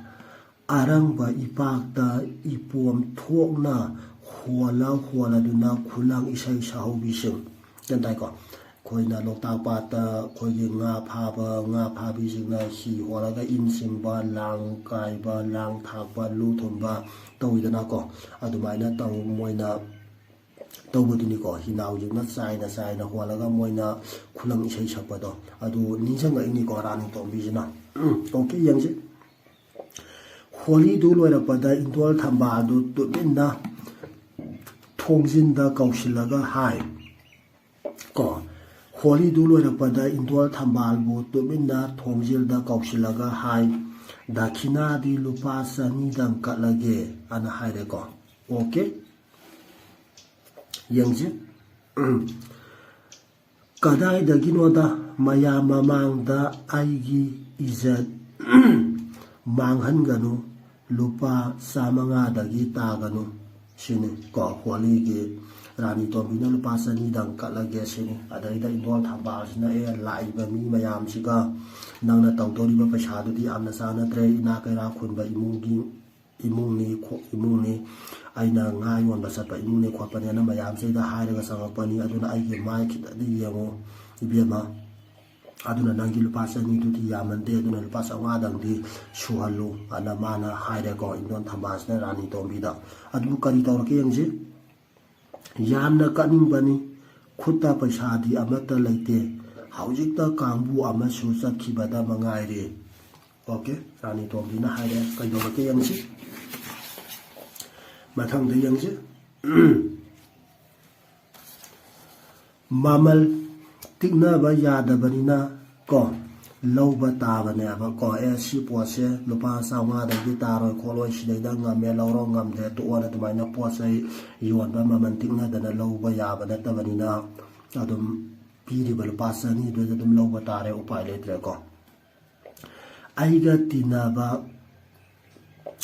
ꯑꯔꯪꯕ ꯏꯄꯥꯛꯇ ꯏꯄꯣꯝ ꯊꯣꯛꯅ ꯍꯣꯜꯂ ꯍꯣꯜꯂꯗꯨꯅ ꯈꯨꯂꯪ ꯏꯁꯩ ꯁꯛꯍꯧꯕꯤꯁꯤꯡ꯫ ꯒ꯭ꯌꯥꯟ ꯇꯥꯏꯀꯣ? ꯑꯩꯈꯣꯏꯅ ꯂꯣꯛꯇꯥꯛ ꯄꯥꯠꯇ ꯑꯩꯈꯣꯏꯒꯤ ꯉꯥ ꯐꯥꯕ, ꯉꯥ ꯐꯥꯕꯤꯁꯤꯡꯅ ꯍꯤ ꯍꯣꯜꯂꯒ ꯏꯟ ꯆꯤꯡꯕ, ꯂꯥꯡ ꯀꯥꯏꯕ, ꯂꯥꯡ ꯊꯥꯛꯄ, ꯂꯨ ꯊꯨꯝꯕ ꯇꯧꯋꯤꯗꯅꯀꯣ꯫ ꯑꯗꯨꯃꯥꯏꯅ ꯇꯧ, ꯃꯣꯏꯅ ꯇꯧꯕꯗꯨꯅꯤꯀꯣ, ꯍꯤꯅꯥꯎꯁꯤꯡꯅ ꯆꯥꯏꯅ ꯆꯥꯏꯅ ꯍꯣꯜꯂꯒ ꯃꯣꯏꯅ ꯈꯨꯂꯪ ꯏꯁꯩ ꯁꯛꯄꯗꯣ꯫ ꯑꯗꯨ ꯅꯤꯡꯁꯤꯡꯉꯛꯏꯅꯤꯀꯣ ꯔꯥꯅꯤ ꯇꯣꯝꯕꯤꯁꯤꯅ꯫ ꯎꯝ, ꯑꯣꯀꯦ, ꯌꯦꯡꯁꯤ꯫ ꯍꯣꯂꯤꯗꯨ ꯂꯣꯏꯔꯛꯄꯗ ꯏꯟꯗꯣꯜ ꯊꯝꯕꯥꯜꯗꯨ ꯇꯨꯃꯤꯟꯅ ꯊꯣꯡꯖꯤꯟꯗ ꯀꯧꯁꯤꯜꯂꯒ ꯍꯥꯏ꯫ ꯀꯣ, ꯍꯣꯂꯤꯗꯨ ꯂꯣꯏꯔꯛꯄꯗ ꯏꯟꯗꯣꯜ ꯊꯝꯕꯥꯜꯕꯨ ꯇꯨꯃꯤꯟꯅ ꯊꯣꯡꯖꯤꯜꯗ ꯀꯧꯁꯤꯜꯂꯒ ꯍꯥꯏ, "ꯗꯈꯤꯅꯥꯗꯤ ꯂꯨꯄꯥ ꯆꯅꯤꯗꯪ ꯀꯠꯂꯒꯦ" ꯑꯅ ꯍꯥꯏꯔꯦꯀꯣ꯫ ꯑꯣꯀꯦ, ꯌꯦꯡꯁꯤ꯫ ꯀꯗꯥꯏꯗꯒꯤꯅꯣꯗ ꯃꯌꯥꯝ ꯃꯃꯥꯡꯗ ꯑꯩꯒꯤ ꯏꯖꯠ ꯃꯥꯡꯍꯟꯒꯅꯨ, ꯂꯨꯄꯥ ꯆꯥꯃꯉꯥꯗꯒꯤ ꯇꯥꯒꯅꯨ ꯁꯤꯅꯤ꯫ ꯀꯣ, ꯍꯣꯂꯤꯒꯤ ꯔꯥꯅꯤ ꯇꯣꯝꯕꯤꯅ ꯂꯨꯄꯥ ꯆꯅꯤꯗꯪ ꯀꯠꯂꯒꯦ ꯁꯤꯅꯤ꯫ ꯑꯗꯩꯗ ꯏꯟꯗꯣꯜ ꯊꯝꯕꯥꯜꯁꯤꯅ, "ꯑꯦ, ꯂꯥꯛꯏꯕ ꯃꯤ ꯃꯌꯥꯝꯁꯤꯒ ꯅꯪꯅ ꯇꯧꯗꯧꯔꯤꯕ ꯄꯩꯁꯥꯗꯨꯗꯤ ꯌꯥꯝꯅ ꯆꯥꯟꯅꯗ꯭ꯔꯦ, ꯏꯅꯥꯛ ꯀꯩꯔꯥꯛ ꯈꯨꯟꯕ ꯏꯃꯨꯡꯒꯤ ꯏꯃꯨꯡꯅꯤ, ꯈꯣ-, ꯏꯃꯨꯡꯅꯤ, ꯑꯩꯅ ꯉꯥ ꯌꯣꯟꯕ ꯆꯠꯄ ꯏꯃꯨꯡꯅꯤ ꯈꯣꯠꯄꯅꯦꯅ ꯃꯌꯥꯝꯁꯤꯗ ꯍꯥꯏꯔꯒ ꯆꯪꯉꯛꯄꯅꯤ, ꯑꯗꯨꯅ ꯑꯩꯒꯤ ꯃꯥꯏ ꯈꯤꯇꯗꯤ ꯌꯦꯡꯉꯨ ꯏꯕꯦꯝꯃ, ꯑꯗꯨꯅ ꯅꯪꯒꯤ ꯂꯨꯄꯥ ꯆꯅꯤꯗꯨꯗꯤ ꯌꯥꯝꯃꯟꯗꯦ, ꯑꯗꯨꯅ ꯂꯨꯄꯥ ꯆꯥꯝꯃꯉꯥꯗꯪꯗꯤ ꯁꯨꯍꯜꯂꯨ" ꯑꯅ ꯃꯥꯅ ꯍꯥꯏꯔꯦꯀꯣ, ꯏꯟꯗꯣꯟ ꯊꯝꯕꯥꯜꯁꯤꯅ ꯔꯥꯅꯤ ꯇꯣꯝꯕꯤꯗ꯫ ꯑꯗꯨꯕꯨ ꯀꯔꯤ ꯇꯧꯔꯛꯀꯦ ꯌꯦꯡꯁꯤ꯫ "ꯌꯥꯝꯅ ꯀꯠꯅꯤꯡꯕꯅꯤ, ꯈꯨꯠꯇ ꯄꯩꯁꯥꯗꯤ ꯑꯃꯠꯇ ꯂꯩꯇꯦ꯫ ꯍꯧꯖꯤꯛꯇ ꯀꯥꯡꯕꯨ ꯑꯃꯁꯨ ꯆꯠꯈꯤꯕꯗ ꯃꯉꯥꯏꯔꯦ꯫ ꯑꯣꯀꯦ, ꯔꯥꯅꯤ ꯇꯣꯝꯕꯤꯅ ꯍꯥꯏꯔꯦ꯫ ꯀꯩꯗꯧꯔꯛꯀꯦ ꯌꯦꯡꯁꯤ꯫ ꯃꯊꯪꯗ ꯌꯦꯡꯁꯤ꯫ ꯃꯃꯜ ꯇꯤꯛꯅꯕ ꯌꯥꯗꯕꯅꯤꯅ ꯀꯣ, ꯂꯧꯕ ꯇꯥꯕꯅꯦꯕ ꯀꯣ꯫ ꯑꯦ, ꯁꯤ ꯄꯣꯠꯁꯦ ꯂꯨꯄꯥ ꯆꯥꯝꯃꯉꯥꯗꯒꯤ ꯇꯥꯔꯣꯏ ꯈꯣꯠꯂꯣꯏ, ꯁꯤꯗꯩꯗ ꯉꯝꯃꯦ ꯂꯧꯔꯣ, ꯉꯝꯗ꯭ꯔꯦ ꯇꯣꯛꯑꯣꯅ ꯑꯗꯨꯃꯥꯏꯅ ꯄꯣꯠ ꯆꯩ ꯌꯣꯟꯕ ꯃꯃꯜ ꯇꯤꯛꯅꯗꯅ ꯂꯧꯕ ꯌꯥꯕ ꯅꯠꯇꯕꯅꯤꯅ ꯑꯗꯨꯝ ꯄꯤꯔꯤꯕ ꯂꯨꯄꯥ ꯆꯅꯤꯗꯨꯗ ꯑꯗꯨꯝ ꯂꯧꯕ ꯇꯥꯔꯦ, ꯎꯄꯥꯏ ꯂꯩꯇ꯭ꯔꯦꯀꯣ꯫ ꯑꯩꯒ ꯇꯤꯟꯅꯕ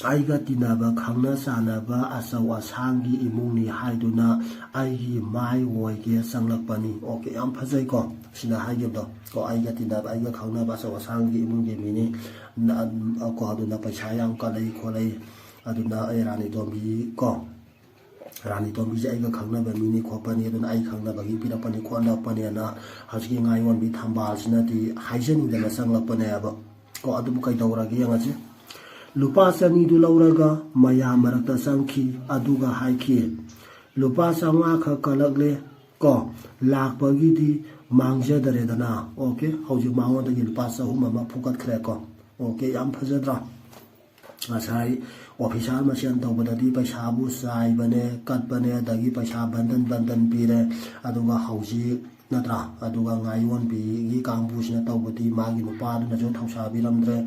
ꯑꯩꯒ ꯇꯤꯟꯅꯕ ꯈꯪꯅ ꯆꯥꯟꯅꯕ ꯑꯆꯧ ꯑꯁꯥꯡꯒꯤ ꯏꯃꯨꯡꯅꯤ ꯍꯥꯏꯗꯨꯅ ꯑꯩꯒꯤ ꯃꯥꯏ ꯑꯣꯏꯒꯦ ꯆꯪꯂꯛꯄꯅꯤ꯫ ꯑꯣꯀꯦ, ꯌꯥꯝ ꯐꯖꯩꯀꯣ ꯁꯤꯅ ꯍꯥꯏꯈꯤꯕꯗꯣ꯫ ꯀꯣ, ꯑꯩꯒ ꯇꯤꯟꯅꯕ, ꯑꯩꯒ ꯈꯪꯅꯕ ꯑꯆꯧ ꯑꯁꯥꯡꯒꯤ ꯏꯃꯨꯡꯒꯤ ꯃꯤꯅꯤ꯫ ꯅ-, ꯀꯣ, ꯑꯗꯨꯅ ꯄꯩꯁꯥ ꯌꯥꯝ ꯀꯜꯂꯛꯏ ꯈꯣꯠꯂꯛꯏ꯫ ꯑꯗꯨꯅ ꯑꯩ ꯔꯥꯅꯤ ꯇꯣꯝꯕꯤ ꯀꯣ, ꯔꯥꯅꯤ ꯇꯣꯝꯕꯤꯁꯦ ꯑꯩꯒ ꯈꯪꯅꯕ ꯃꯤꯅꯤ ꯈꯣꯠꯄꯅꯤ, ꯑꯗꯨꯅ ꯑꯩ ꯈꯪꯅꯕꯒꯤ ꯄꯤꯔꯛꯄꯅꯤ ꯈꯣꯠꯂꯛꯄꯅꯦꯅ ꯍꯧꯖꯤꯛꯀꯤ ꯉꯥꯌꯣꯟꯕꯤ ꯊꯝꯕꯥꯜꯁꯤꯅꯗꯤ ꯍꯥꯏꯖꯅꯤꯡꯗꯅ ꯆꯪꯂꯛꯄꯅꯦꯕ꯫ ꯀꯣ, ꯑꯗꯨꯕꯨ ꯀꯩꯗꯧꯔꯒꯦ ꯌꯦꯡꯉꯁꯤ꯫ ꯂꯨꯄꯥ ꯆꯅꯤꯗꯨ ꯂꯧꯔꯒ ꯃꯌꯥꯝ ꯃꯔꯛꯇ ꯆꯪꯈꯤ, ꯑꯗꯨꯒ ꯍꯥꯏꯈꯤ, "ꯂꯨꯄꯥ ꯆꯥꯝꯃꯉꯥ ꯈꯛ ꯀꯜꯂꯛꯂꯦ ꯀꯣ, ꯂꯥꯛꯄꯒꯤꯗꯤ ꯃꯥꯡꯖꯗꯔꯦꯗꯅ"꯫ ꯑꯣꯀꯦ, ꯍꯧꯖꯤꯛ ꯃꯉꯣꯟꯗꯒꯤ ꯂꯨꯄꯥ ꯆꯍꯨꯝ ꯑꯃ ꯐꯨꯒꯠꯈ꯭ꯔꯦꯀꯣ꯫ ꯑꯣꯀꯦ, ꯌꯥꯝ ꯐꯖꯗ꯭ꯔꯥ? ꯉꯁꯥꯏ ꯑꯣꯐꯤꯁꯥꯔ ꯃꯁꯦꯟ ꯇꯧꯕꯗꯗꯤ ꯄꯩꯁꯥꯕꯨ ꯆꯥꯏꯕꯅꯦ, ꯀꯠꯄꯅꯦ, ꯑꯗꯒꯤ ꯄꯩꯁꯥ ꯕꯟꯗꯟ ꯕꯟꯗꯟ ꯄꯤꯔꯦ꯫ ꯑꯗꯨꯒ ꯍꯧꯖꯤꯛ ꯅꯠꯇ꯭ꯔꯥ? ꯑꯗꯨꯒ ꯉꯥꯌꯣꯟꯕꯤꯒꯤ ꯀꯥꯡꯕꯨꯁꯤꯅ ꯇꯧꯕꯗꯤ ꯃꯥꯒꯤ ꯅꯨꯄꯥꯗꯨꯅꯁꯨ ꯊꯧꯁꯥꯕꯤꯔꯝꯗ꯭ꯔꯦ,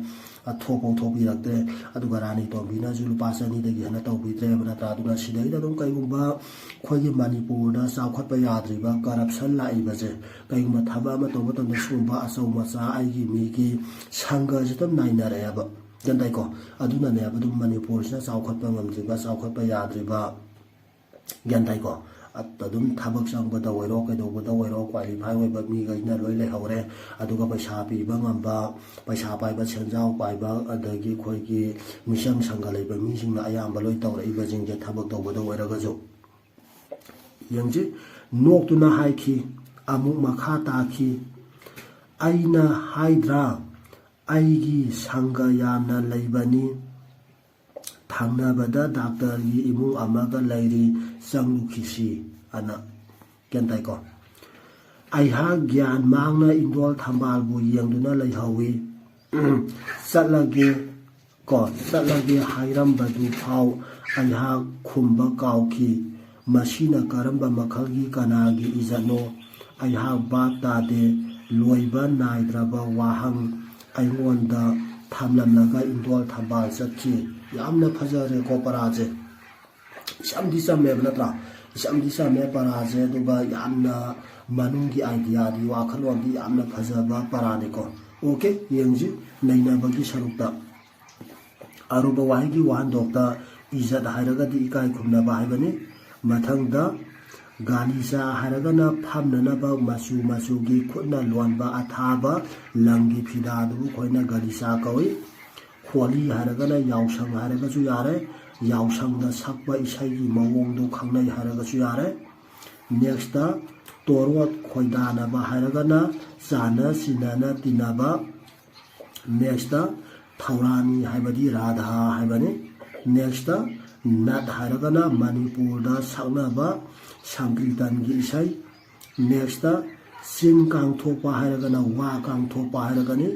ꯊꯣꯛꯐꯧ ꯊꯣꯛꯄꯤꯔꯛꯇ꯭ꯔꯦ꯫ ꯑꯗꯨꯒ ꯔꯥꯅꯤ ꯇꯣꯝꯕꯤꯅꯁꯨ ꯂꯨꯄꯥ ꯆꯅꯤꯗꯒꯤ ꯍꯦꯟꯅ ꯇꯧꯕꯤꯗ꯭ꯔꯦꯕ ꯅꯠꯇ꯭ꯔꯥ? ꯑꯗꯨꯅ ꯁꯤꯗꯩꯗ ꯑꯗꯨꯝ ꯀꯩꯒꯨꯝꯕ ꯑꯩꯈꯣꯏꯒꯤ ꯃꯅꯤꯄꯨꯔꯗ ꯆꯥꯎꯈꯠꯄ ꯌꯥꯗ꯭ꯔꯤꯕ ꯀꯔꯞꯁꯟ ꯂꯥꯛꯏꯕꯁꯦ, ꯀꯩꯒꯨꯝꯕ ꯊꯕꯛ ꯑꯃ ꯇꯧꯕ ꯃꯇꯝꯗ ꯁꯤꯒꯨꯝꯕ ꯑꯆꯧ ꯃꯆꯥ ꯑꯩꯒꯤ ꯃꯤꯒꯤ ꯁꯪꯒꯁꯤꯗ ꯅꯥꯏꯅꯔꯛꯑꯦꯕ꯫ ꯒ꯭ꯌꯥꯟ ꯇꯥꯏꯀꯣ? ꯑꯗꯨꯅꯅꯦꯕ ꯑꯗꯨꯝ ꯃꯅꯤꯄꯨꯔꯁꯤꯅ ꯆꯥꯎꯈꯠꯄ ꯉꯝꯗ꯭ꯔꯤꯕ, ꯆꯥꯎꯈꯠꯄ ꯌꯥꯗ꯭ꯔꯤꯕ꯫ ꯒ꯭ꯌꯥꯟ ꯇꯥꯏꯀꯣ? ꯑ-, ꯑꯗꯨꯝ ꯊꯕꯛ ꯆꯪꯕꯗ ꯑꯣꯏꯔꯣ, ꯀꯩꯗꯧꯕꯗ ꯑꯣꯏꯔꯣ, ꯀ꯭ꯋꯥꯂꯤꯐꯥꯏ ꯑꯣꯏꯕ ꯃꯤꯈꯩꯅ ꯂꯣꯏ ꯂꯩꯍꯧꯔꯦ꯫ ꯑꯗꯨꯒ ꯄꯩꯁꯥ ꯄꯤꯕ ꯉꯝꯕ, ꯄꯩꯁꯥ ꯄꯥꯏꯕ, ꯁꯦꯟꯖꯥꯎ ꯄꯥꯏꯕ, ꯑꯗꯒꯤ ꯑꯩꯈꯣꯏꯒꯤ ꯃꯤꯆꯪ ꯁꯪꯒ ꯂꯩꯕ ꯃꯤꯁꯤꯡꯅ ꯑꯌꯥꯝꯕ ꯂꯣꯏ ꯇꯧꯔꯛꯏꯕꯁꯤꯡꯁꯦ, ꯊꯕꯛ ꯇꯧꯕꯗ ꯑꯣꯏꯔꯒꯁꯨ꯫ ꯌꯦꯡꯁꯤ, ꯅꯣꯛꯇꯨꯅ ꯍꯥꯏꯈꯤ, ꯑꯃꯨꯛ ꯃꯈꯥ ꯇꯥꯈꯤ, "ꯑꯩꯅ ꯍꯥꯏꯗ꯭ꯔꯥ, ꯑꯩꯒꯤ ꯁꯪꯒ ꯌꯥꯝꯅ ꯂꯩꯕꯅꯤ, ꯊꯪꯅꯕꯗ ꯗꯥꯛꯇꯔꯒꯤ ꯏꯃꯨꯡ ꯑꯃꯒ ꯂꯩꯔꯤ, ꯆꯪꯂꯨꯈꯤꯁꯤ" ꯑꯅ꯫ ꯒ꯭ꯌꯥꯟ ꯇꯥꯏꯀꯣ? ꯑꯩꯍꯥꯛ ꯒ꯭ꯌꯥꯟ ꯃꯥꯡꯅ ꯏꯟꯗꯣꯜ ꯊꯝꯕꯥꯜꯕꯨ ꯌꯦꯡꯗꯨꯅ ꯂꯩꯍꯧꯏ꯫ "ꯆꯠꯂꯒꯦ ꯀꯣ, ꯆꯠꯂꯒꯦ" ꯍꯥꯏꯔꯝꯕꯗꯨ ꯐꯥꯎ ꯑꯩꯍꯥꯛ ꯈꯨꯝꯕ ꯀꯥꯎꯈꯤ꯫ ꯃꯁꯤꯅ ꯀꯔꯝꯕ ꯃꯈꯜꯒꯤ ꯀꯅꯥꯒꯤ ꯏꯖꯠꯅꯣ? ꯑꯩꯍꯥꯛ ꯚꯥꯞ ꯇꯥꯗꯦ꯫ ꯂꯣꯏꯕ ꯅꯥꯏꯗ꯭ꯔꯕ ꯋꯥꯍꯪ ꯑꯩꯉꯣꯟꯗ ꯊꯝꯂꯝꯂꯒ ꯏꯟꯗꯣꯜ ꯊꯝꯕꯥꯜ ꯆꯠꯈꯤ꯫ ꯌꯥꯝꯅ ꯐꯖꯔꯦꯀꯣ ꯄꯔꯥꯁꯦ꯫ ꯏꯆꯝꯗꯤ ꯆꯝꯃꯦꯕ ꯅꯠꯇ꯭ꯔꯥ? ꯏꯆꯝꯗꯤ ꯆꯝꯃꯦ ꯄꯔꯥꯁꯦ, ꯑꯗꯨꯒ ꯌꯥꯝꯅ ꯃꯅꯨꯡꯒꯤ ꯑꯥꯏꯗꯤꯌꯥꯗꯤ, ꯋꯥꯈꯜꯂꯣꯟꯗꯤ ꯌꯥꯝꯅ ꯐꯖꯕ ꯄꯔꯥꯅꯤꯀꯣ꯫ ꯑꯣꯀꯦ, ꯌꯦꯡꯁꯤ ꯅꯩꯅꯕꯒꯤ ꯁꯔꯨꯛꯇ꯫ ꯑꯔꯨꯕ ꯋꯥꯍꯩꯒꯤ ꯋꯥꯍꯟꯊꯣꯛꯇ ꯏꯖꯠ ꯍꯥꯏꯔꯒꯗꯤ ꯏꯀꯥꯏ ꯈꯨꯝꯅꯕ ꯍꯥꯏꯕꯅꯤ꯫ ꯃꯊꯪꯗ ꯒꯥꯂꯤꯆꯥ ꯍꯥꯏꯔꯒꯅ ꯐꯝꯅꯅꯕ ꯃꯆꯨ ꯃꯆꯨꯒꯤ ꯈꯨꯠꯅ ꯂꯣꯟꯕ ꯑꯊꯥꯕ ꯂꯪꯒꯤ ꯐꯤꯗꯥꯗꯨꯕꯨ ꯑꯩꯈꯣꯏꯅ ꯒꯥꯂꯤꯆꯥ ꯀꯧꯏ꯫ ꯍꯣꯂꯤ ꯍꯥꯏꯔꯒꯅ ꯌꯥꯎꯁꯪ ꯍꯥꯏꯔꯒꯁꯨ ꯌꯥꯔꯦ, ꯌꯥꯎꯁꯪꯗ ꯁꯛꯄ ꯏꯁꯩꯒꯤ ꯃꯑꯣꯡꯗꯨ ꯈꯪꯅꯩ ꯍꯥꯏꯔꯒꯁꯨ ꯌꯥꯔꯦ꯫ ꯅꯦꯛꯁꯇ ꯇꯣꯔꯣꯠ ꯈꯣꯏꯗꯥꯅꯕ ꯍꯥꯏꯔꯒꯅ ꯆꯥꯟꯅ ꯆꯤꯟꯅꯅ ꯇꯤꯟꯅꯕ꯫ ꯅꯦꯛꯁꯇ ꯊꯧꯔꯥꯅꯤ ꯍꯥꯏꯕꯗꯤ ꯔꯥꯙꯥ ꯍꯥꯏꯕꯅꯤ꯫ ꯅꯦꯛꯁꯇ ꯅꯠ ꯍꯥꯏꯔꯒꯅ ꯃꯅꯤꯄꯨꯔꯗ ꯁꯛꯅꯕ ꯁꯪꯀ꯭ꯔꯤꯇꯟꯒꯤ ꯏꯁꯩ꯫ ꯅꯦꯛꯁꯇ ꯆꯤꯟ ꯀꯥꯡꯊꯣꯛꯄ ꯍꯥꯏꯔꯒꯅ ꯋꯥ ꯀꯥꯡꯊꯣꯛꯄ ꯍꯥꯏꯔꯒꯅꯤ꯫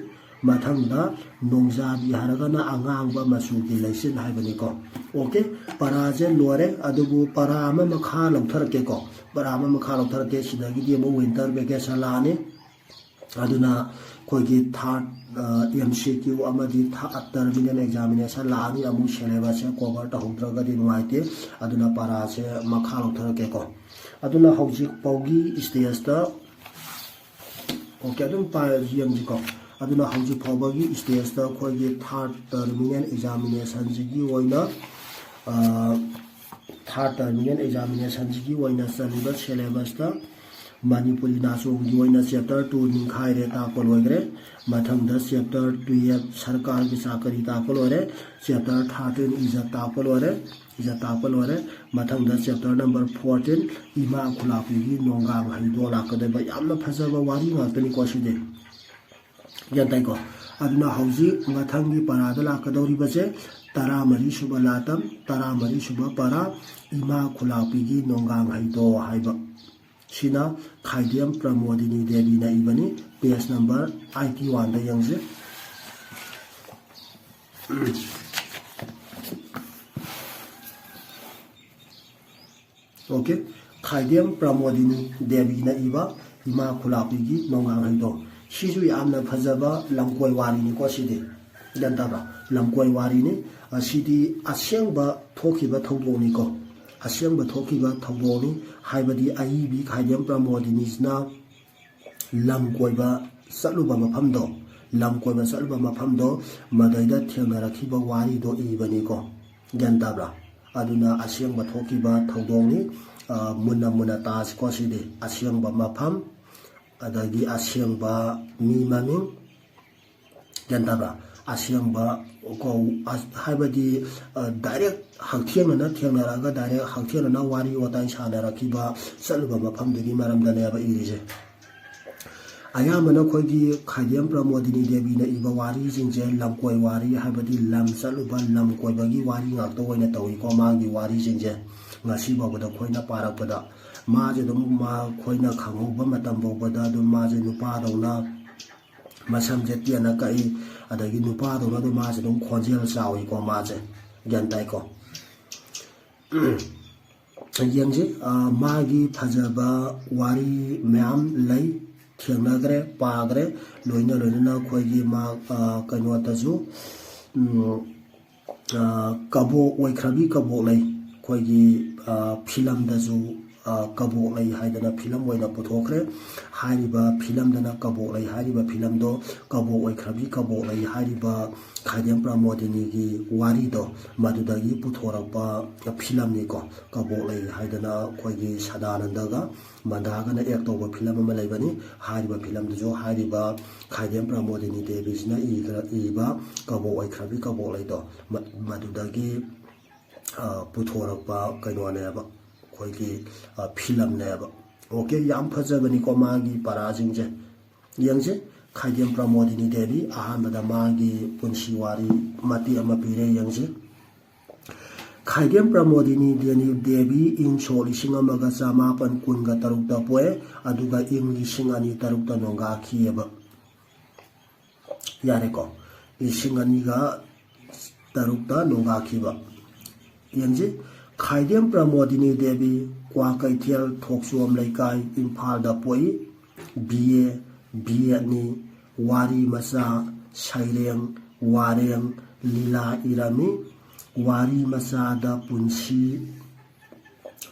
ꯃꯊꯪꯗ ꯅꯣꯡꯖꯥꯕꯤ ꯍꯥꯏꯔꯒꯅ ꯑꯉꯥꯡꯕ ꯃꯆꯨꯒꯤ ꯂꯩꯆꯤꯟ ꯍꯥꯏꯕꯅꯤꯀꯣ꯫ ꯑꯣꯀꯦ, ꯄꯔꯥꯁꯦ ꯂꯣꯏꯔꯦ꯫ ꯑꯗꯨꯕꯨ ꯄꯔꯥ ꯑꯃ ꯃꯈꯥ ꯂꯧꯊꯔꯛꯀꯦꯀꯣ꯫ ꯄꯔꯥ ꯑꯃ ꯃꯈꯥ ꯂꯧꯊꯔꯛꯀꯦ꯫ ꯁꯤꯗꯒꯤꯗꯤ ꯑꯃꯨꯛ ꯋꯤꯟꯇꯔ ꯚꯦꯀꯦꯁꯟ ꯂꯥꯛꯑꯅꯤ꯫ ꯑꯗꯨꯅ ꯑꯩꯈꯣꯏꯒꯤ ꯊꯥꯔꯠ ꯑꯦꯝ ꯁꯤ ꯀ꯭ꯌꯨ ꯑꯃꯗꯤ ꯊꯥꯔꯠ ꯇꯔꯃꯤꯅꯦꯜ ꯑꯦꯛꯖꯥꯃꯤꯅꯦꯁꯟ ꯂꯥꯛꯑꯅꯤ꯫ ꯑꯃꯨꯛ ꯁꯦꯂꯦꯕꯁꯁꯦ ꯀꯣꯚꯔ ꯇꯧꯍꯧꯗ꯭ꯔꯒꯗꯤ ꯅꯨꯡꯉꯥꯏꯇꯦ꯫ ꯑꯗꯨꯅ ꯄꯔꯥꯁꯦ ꯃꯈꯥ ꯂꯧꯊꯔꯛꯀꯦꯀꯣ꯫ ꯑꯗꯨꯅ ꯍꯧꯖꯤꯛ ꯐꯥꯎꯒꯤ ꯁ꯭ꯇꯦꯖꯇ, ꯑꯣꯀꯦ, ꯑꯗꯨꯝ ꯄꯥ-, ꯌꯦꯡꯁꯤꯀꯣ꯫ ꯑꯗꯨꯅ ꯍꯧꯖꯤꯛ ꯐꯥꯎꯕꯒꯤ ꯁ꯭ꯇꯦꯖꯇ ꯑꯩꯈꯣꯏꯒꯤ ꯊꯥꯔꯠ ꯇꯔꯃꯤꯅꯦꯜ ꯑꯦꯛꯖꯥꯃꯤꯅꯦꯁꯟꯁꯤꯒꯤ ꯑꯣꯏꯅ, ꯑ, ꯊꯥꯔꯠ ꯇꯔꯃꯤꯅꯦꯜ ꯑꯦꯛꯖꯥꯃꯤꯅꯦꯁꯟꯁꯤꯒꯤ ꯑꯣꯏꯅ ꯆꯜꯂꯤꯕ ꯁꯦꯂꯦꯕꯁꯇ ꯃꯅꯤꯄꯨꯔꯤ ꯅꯥꯆꯣꯡꯒꯤ ꯑꯣꯏꯅ ꯆꯦꯞꯇꯔ ꯇꯨ ꯅꯤꯡꯈꯥꯏꯔꯦ, ꯇꯥꯛꯄ ꯂꯣꯏꯈ꯭ꯔꯦ꯫ ꯃꯊꯪꯗ ꯆꯦꯞꯇꯔ ꯇꯨꯌꯦꯜꯞ ꯁꯔꯀꯥꯔꯒꯤ ꯆꯥꯀꯔꯤ ꯇꯥꯛꯄ ꯂꯣꯏꯔꯦ꯫ ꯆꯦꯞꯇꯔ ꯊꯥꯔꯇꯤꯟ ꯏꯖꯠ ꯇꯥꯛꯄ ꯂꯣꯏꯔꯦ꯫ ꯏꯖꯠ ꯇꯥꯛꯄ ꯂꯣꯏꯔꯦ꯫ ꯃꯊꯪꯗ ꯆꯦꯞꯇꯔ ꯅꯝꯕꯔ ꯐꯣꯔꯇꯤꯟ, ꯏꯃꯥ ꯈꯨꯂꯥꯛꯄꯤꯒꯤ ꯅꯣꯡꯒꯥꯡ ꯍꯩꯗꯣ ꯂꯥꯛꯀꯗꯣꯏꯕ꯫ ꯌꯥꯝꯅ ꯐꯖꯕ ꯋꯥꯔꯤ ꯉꯥꯛꯇꯅꯤꯀꯣ ꯁꯤꯗꯤ꯫ ꯒ꯭ꯌꯥꯟ ꯇꯥꯏꯀꯣ? ꯑꯗꯨꯅ ꯍꯧꯖꯤꯛ ꯃꯊꯪꯒꯤ ꯄꯔꯥꯗ ꯂꯥꯛꯀꯗꯧꯔꯤꯕꯁꯦ ꯇꯔꯥꯃꯔꯤ ꯁꯨꯕ ꯂꯥꯇꯝ, ꯇꯔꯥꯃꯔꯤ ꯁꯨꯕ ꯄꯔꯥ, ꯏꯃꯥ ꯈꯨꯂꯥꯛꯄꯤꯒꯤ ꯅꯣꯡꯒꯥꯡ ꯍꯩꯗꯣ ꯍꯥꯏꯕ꯫ ꯁꯤꯅ ꯈꯥꯏꯗꯦꯝ ꯄ꯭ꯔꯃꯣꯗꯤꯅꯤ ꯗꯦꯕꯤꯅ ꯏꯕꯅꯤ꯫ Page number eighty one ꯗ ꯌꯦꯡꯁꯤ꯫ ꯑꯣꯀꯦ, ꯈꯥꯏꯗꯦꯝ ꯄ꯭ꯔꯃꯣꯗꯤꯅꯤ ꯗꯦꯕꯤꯅ ꯏꯕ ꯏꯃꯥ ꯈꯨꯂꯥꯛꯄꯤꯒꯤ ꯅꯣꯡꯉꯥꯡꯍꯩꯗꯣ꯫ ꯁꯤꯁꯨ ꯌꯥꯝꯅ ꯐꯖꯕ ꯂꯝꯀꯣꯏ ꯋꯥꯔꯤꯅꯤꯀꯣ ꯁꯤꯗꯤ꯫ ꯒ꯭ꯌꯥꯟ ꯇꯥꯕ꯭ꯔꯥ? ꯂꯝꯀꯣꯏ ꯋꯥꯔꯤꯅꯤ꯫ ꯑꯁꯤꯗꯤ ꯑꯁꯦꯡꯕ ꯊꯣꯛꯈꯤꯕ ꯊꯧꯗꯣꯛꯅꯤꯀꯣ꯫ ꯑꯁꯦꯡꯕ ꯊꯣꯛꯈꯤꯕ ꯊꯧꯗꯣꯛꯅꯤ꯫ ꯍꯥꯏꯕꯗꯤ ꯑꯏꯕꯤ ꯈꯥꯏꯗꯦꯝ ꯄ꯭ꯔꯃꯣꯗꯤꯅꯤꯁꯤꯅ ꯂꯝ ꯀꯣꯏꯕ ꯆꯠꯂꯨꯕ ꯃꯐꯝꯗꯣ, ꯂꯝ ꯀꯣꯏꯕ ꯆꯠꯂꯨꯕ ꯃꯐꯝꯗꯣ, ꯃꯗꯩꯗ ꯊꯦꯡꯅꯔꯛꯈꯤꯕ ꯋꯥꯔꯤꯗꯣ ꯏꯕꯅꯤꯀꯣ꯫ ꯒ꯭ꯌꯥꯟ ꯇꯥꯕ꯭ꯔꯥ? ꯑꯗꯨꯅ ꯑꯁꯦꯡꯕ ꯊꯣꯛꯈꯤꯕ ꯊꯧꯗꯣꯛꯅꯤ꯫ ꯑ, ꯃꯨꯟꯅ ꯃꯨꯟꯅ ꯇꯥꯁꯤꯀꯣ ꯁꯤꯗꯤ꯫ ꯑꯁꯦꯡꯕ ꯃꯐꯝ, ꯑꯗꯒꯤ ꯑꯁꯦꯡꯕ ꯃꯤ ꯃꯃꯤꯡ, ꯒ꯭ꯌꯥꯟ ꯇꯥꯕ꯭ꯔꯥ? ꯑꯁꯦꯡꯕ ꯀꯣ, ꯑ-, ꯍꯥꯏꯕꯗꯤ, ꯑ, direct ꯍꯛꯊꯦꯡꯅꯅ ꯊꯦꯡꯅꯔꯛꯑꯒ direct ꯍꯛꯊꯦꯡꯅꯅ ꯋꯥꯔꯤ ꯋꯥꯇꯥꯏ ꯁꯥꯟꯅꯔꯛꯈꯤꯕ, ꯆꯠꯂꯨꯕ ꯃꯐꯝꯗꯨꯒꯤ ꯃꯔꯝꯗꯅꯦꯕ ꯏꯔꯤꯁꯦ꯫ ꯑꯌꯥꯝꯕꯅ ꯑꯩꯈꯣꯏꯒꯤ ꯈꯥꯏꯗꯦꯝ ꯄ꯭ꯔꯃꯣꯗꯤꯅꯤ ꯗꯦꯕꯤꯅ ꯏꯕ ꯋꯥꯔꯤꯁꯤꯡꯁꯦ ꯂꯝꯀꯣꯏ ꯋꯥꯔꯤ, ꯍꯥꯏꯕꯗꯤ ꯂꯝ ꯆꯠꯂꯨꯕ, ꯂꯝ ꯀꯣꯏꯕꯒꯤ ꯋꯥꯔꯤ ꯉꯥꯛꯇ ꯑꯣꯏꯅ ꯇꯧꯏꯀꯣ ꯃꯥꯒꯤ ꯋꯥꯔꯤꯁꯤꯡꯁꯦ꯫ ꯉꯁꯤ ꯐꯥꯎꯕꯗ ꯑꯩꯈꯣꯏꯅ ꯄꯥꯔꯛꯄꯗ ꯃꯥꯁꯦ ꯑꯗꯨꯝ, ꯃꯥ, ꯑꯩꯈꯣꯏꯅ ꯈꯪꯍꯧꯕ ꯃꯇꯝ ꯐꯥꯎꯕꯗ ꯑꯗꯨꯝ ꯃꯥꯁꯦ ꯅꯨꯄꯥꯗꯧꯅ ꯃꯁꯝꯁꯦ ꯇꯦꯟꯅ ꯀꯛꯏ, ꯑꯗꯒꯤ ꯅꯨꯄꯥꯗꯧꯅ ꯑꯗꯨꯝ ꯃꯥꯁꯦ ꯑꯗꯨꯝ ꯈꯣꯟꯖꯦꯜ ꯆꯥꯎꯏꯀꯣ ꯃꯥꯁꯦ꯫ ꯒ꯭ꯌꯥꯟ ꯇꯥꯏꯀꯣ? ꯌꯦꯡꯁꯤ, ꯑ, ꯃꯥꯒꯤ ꯐꯖꯕ ꯋꯥꯔꯤ ꯃꯌꯥꯝ ꯂꯩ, ꯊꯦꯡꯅꯈ꯭ꯔꯦ, ꯄꯥꯈ꯭ꯔꯦ, ꯂꯣꯏꯅ ꯂꯣꯏꯅꯅ ꯑꯩꯈꯣꯏꯒꯤ ꯃꯥ, ꯑ, ꯀꯩꯅꯣꯗꯁꯨ, ꯎꯝ, ꯑ, ꯀꯕꯣꯛ ꯑꯣꯏꯈ꯭ꯔꯕꯤ ꯀꯕꯣꯛ ꯂꯩ, ꯑꯩꯈꯣꯏꯒꯤ, ꯑ, ꯐꯤꯂꯝꯗꯁꯨ, ꯑ, ꯀꯕꯣꯛ ꯂꯩ ꯍꯥꯏꯗꯅ ꯐꯤꯂꯝ ꯑꯣꯏꯅ ꯄꯨꯊꯣꯛꯈ꯭ꯔꯦ꯫ ꯍꯥꯏꯔꯤꯕ ꯐꯤꯂꯝꯗꯅ ꯀꯕꯣꯛ ꯂꯩ ꯍꯥꯏꯔꯤꯕ ꯐꯤꯂꯝꯗꯣ ꯀꯕꯣꯛ ꯑꯣꯏꯈ꯭ꯔꯕꯤ ꯀꯕꯣꯛ ꯂꯩ ꯍꯥꯏꯔꯤꯕ ꯈꯥꯏꯗꯦꯝ ꯄ꯭ꯔꯃꯣꯗꯤꯅꯤꯒꯤ ꯋꯥꯔꯤꯗꯣ ꯃꯗꯨꯗꯒꯤ ꯄꯨꯊꯣꯔꯛꯄ ꯐꯤꯂꯝꯅꯤꯀꯣ꯫ ꯀꯕꯣꯛ ꯂꯩ ꯍꯥꯏꯗꯅ ꯑꯩꯈꯣꯏꯒꯤ ꯁꯗꯥꯅꯟꯗꯒ ꯃꯟꯗꯥꯒꯅ act ꯇꯧꯕ ꯐꯤꯂꯝ ꯑꯃ ꯂꯩꯕꯅꯤ꯫ ꯍꯥꯏꯔꯤꯕ ꯐꯤꯂꯝꯗꯨꯁꯨ ꯍꯥꯏꯔꯤꯕ ꯈꯥꯏꯗꯦꯝ ꯄ꯭ꯔꯃꯣꯗꯤꯅꯤ ꯗꯦꯕꯤꯁꯤꯅ ꯏꯈ꯭ꯔ-, ꯏꯕ ꯀꯕꯣꯛ ꯑꯣꯏꯈ꯭ꯔꯕꯤ ꯀꯕꯣꯛ ꯂꯩꯗꯣ ꯃ-, ꯃꯗꯨꯗꯒꯤ, ꯑ, ꯄꯨꯊꯣꯔꯛꯄ ꯀꯩꯅꯣꯅꯦꯕ, ꯑꯩꯈꯣꯏꯒꯤ, ꯑ, ꯐꯤꯂꯝꯅꯦꯕ꯫ ꯑꯣꯀꯦ, ꯌꯥꯝ ꯐꯖꯕꯅꯤꯀꯣ ꯃꯥꯒꯤ ꯄꯔꯥꯁꯤꯡꯁꯦ꯫ ꯌꯦꯡꯁꯦ, ꯈꯥꯏꯗꯦꯝ ꯄ꯭ꯔꯃꯣꯗꯤꯅꯤ ꯗꯦꯕꯤ ꯑꯍꯥꯟꯕꯗ ꯃꯥꯒꯤ ꯄꯨꯟꯁꯤ ꯋꯥꯔꯤ ꯃꯇꯦꯛ ꯑꯃ ꯄꯤꯔꯦ, ꯌꯦꯡꯁꯦ꯫ ꯈꯥꯏꯗꯦꯝ ꯄ꯭ꯔꯃꯣꯗꯤꯅꯤ ꯗꯦꯅꯤ ꯗꯦꯕꯤ ꯏꯪ ꯁꯣꯛ ꯂꯤꯁꯤꯡ ꯑꯃꯒ ꯆꯃꯥꯄꯟ ꯀꯨꯟꯒ ꯇꯔꯨꯛꯇ ꯄꯣꯛꯑꯦ, ꯑꯗꯨꯒ ꯏꯪ ꯂꯤꯁꯤꯡ ꯑꯅꯤ ꯇꯔꯨꯛꯇ ꯅꯣꯡꯒꯥꯈꯤꯑꯕ꯫ ꯌꯥꯔꯦꯀꯣ, ꯂꯤꯁꯤꯡ ꯑꯅꯤꯒ ꯇꯔꯨꯛꯇ ꯅꯣꯡꯒꯥꯈꯤꯕ꯫ ꯌꯦꯡꯁꯤ, ꯈꯥꯏꯗꯦꯝ ꯄ꯭ꯔꯃꯣꯗꯤꯅꯤ ꯗꯦꯕꯤ, ꯀ꯭ꯋꯥꯀꯩꯊꯦꯜ ꯊꯣꯛꯆꯣꯝ ꯂꯩꯀꯥꯏ, ꯏꯝꯐꯥꯜꯗ ꯄꯣꯛꯏ꯫ ꯕꯤ ꯑꯦ, ꯕꯤ ꯑꯦꯗꯅꯤ꯫ ꯋꯥꯔꯤ ꯃꯆꯥ, ꯁꯩꯔꯦꯡ, ꯋꯥꯔꯦꯡ, ꯂꯤꯂꯥ ꯏꯔꯝꯃꯤ꯫ ꯋꯥꯔꯤ ꯃꯆꯥꯗ ꯄꯨꯟꯁꯤ,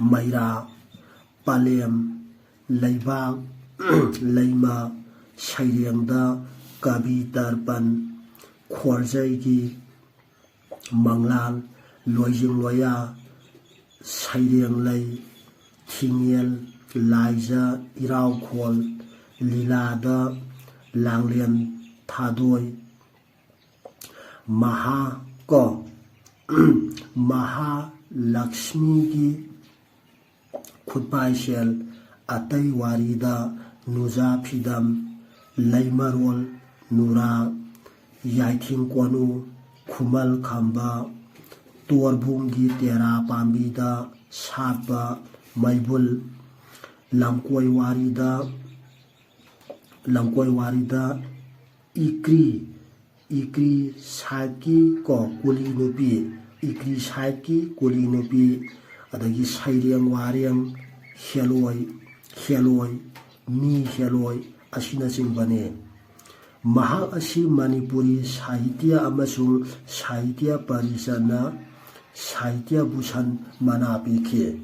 ꯃꯩꯔꯥ, ꯄꯂꯦꯝ, ꯂꯩꯕꯥꯛ, ꯂꯩꯃ, ꯁꯩꯔꯦꯡꯗ ꯀꯕꯤ ꯇꯔꯄꯟ, ꯈꯣꯔꯖꯩꯒꯤ ꯃꯪꯂꯥꯟ, ꯂꯣꯏꯖꯤꯡ ꯂꯣꯌꯥ, ꯁꯩꯔꯦꯡ ꯂꯩ, ꯊꯤꯡꯉꯦꯜ, ꯂꯥꯏꯖ, ꯏꯔꯥꯎꯈꯣꯜ, ꯂꯤꯂꯥꯗ ꯂꯥꯡꯂꯦꯟ ꯊꯥꯗꯣꯏ, ꯃꯍꯥ ꯀꯣ, ꯃꯍꯥꯂꯛꯁꯃꯤꯒꯤ ꯈꯨꯠꯄꯥꯏꯁꯦꯜ, ꯑꯇꯩ ꯋꯥꯔꯤꯗ ꯅꯨꯖꯥ ꯐꯤꯗꯝ, ꯂꯩꯃꯔꯣꯜ ꯅꯨꯔꯥ, ꯌꯥꯏꯊꯤꯡ ꯀꯣꯅꯨ, ꯈꯨꯃꯜ ꯈꯝꯕ, ꯇꯣꯔꯕꯨꯡꯒꯤ ꯇꯦꯔꯥ ꯄꯥꯝꯕꯤꯗ ꯁꯥꯠꯄ ꯃꯩꯕꯨꯜ, ꯂꯝꯀꯣꯏ ꯋꯥꯔꯤꯗ, ꯂꯝꯀꯣꯏ ꯋꯥꯔꯤꯗ ꯏꯀ꯭ꯔꯤ, ꯏꯀ꯭ꯔꯤ ꯁꯥꯏꯠꯀꯤ ꯀꯣ ꯀꯨꯂꯤ ꯅꯨꯄꯤ, ꯏꯀ꯭ꯔꯤ ꯁꯥꯏꯠꯀꯤ ꯀꯨꯂꯤ ꯅꯨꯄꯤ, ꯑꯗꯒꯤ ꯁꯩꯔꯦꯡ ꯋꯥꯔꯦꯡ, ꯍꯦꯂꯣꯏ, ꯍꯦꯂꯣꯏ, ꯃꯤ ꯍꯦꯂꯣꯏ ꯑꯁꯤꯅꯆꯤꯡꯕꯅꯤ꯫ ꯃꯍꯥꯛ ꯑꯁꯤ ꯃꯅꯤꯄꯨꯔꯤ ꯁꯥꯍꯤꯇ꯭ꯌ ꯑꯃꯁꯨꯡ ꯁꯥꯍꯤꯇ꯭ꯌ ꯄꯔꯤꯁꯠꯅ ꯁꯥꯍꯤꯇ꯭ꯌ ꯚꯨꯁꯟ ꯃꯅꯥ ꯄꯤꯈꯤ꯫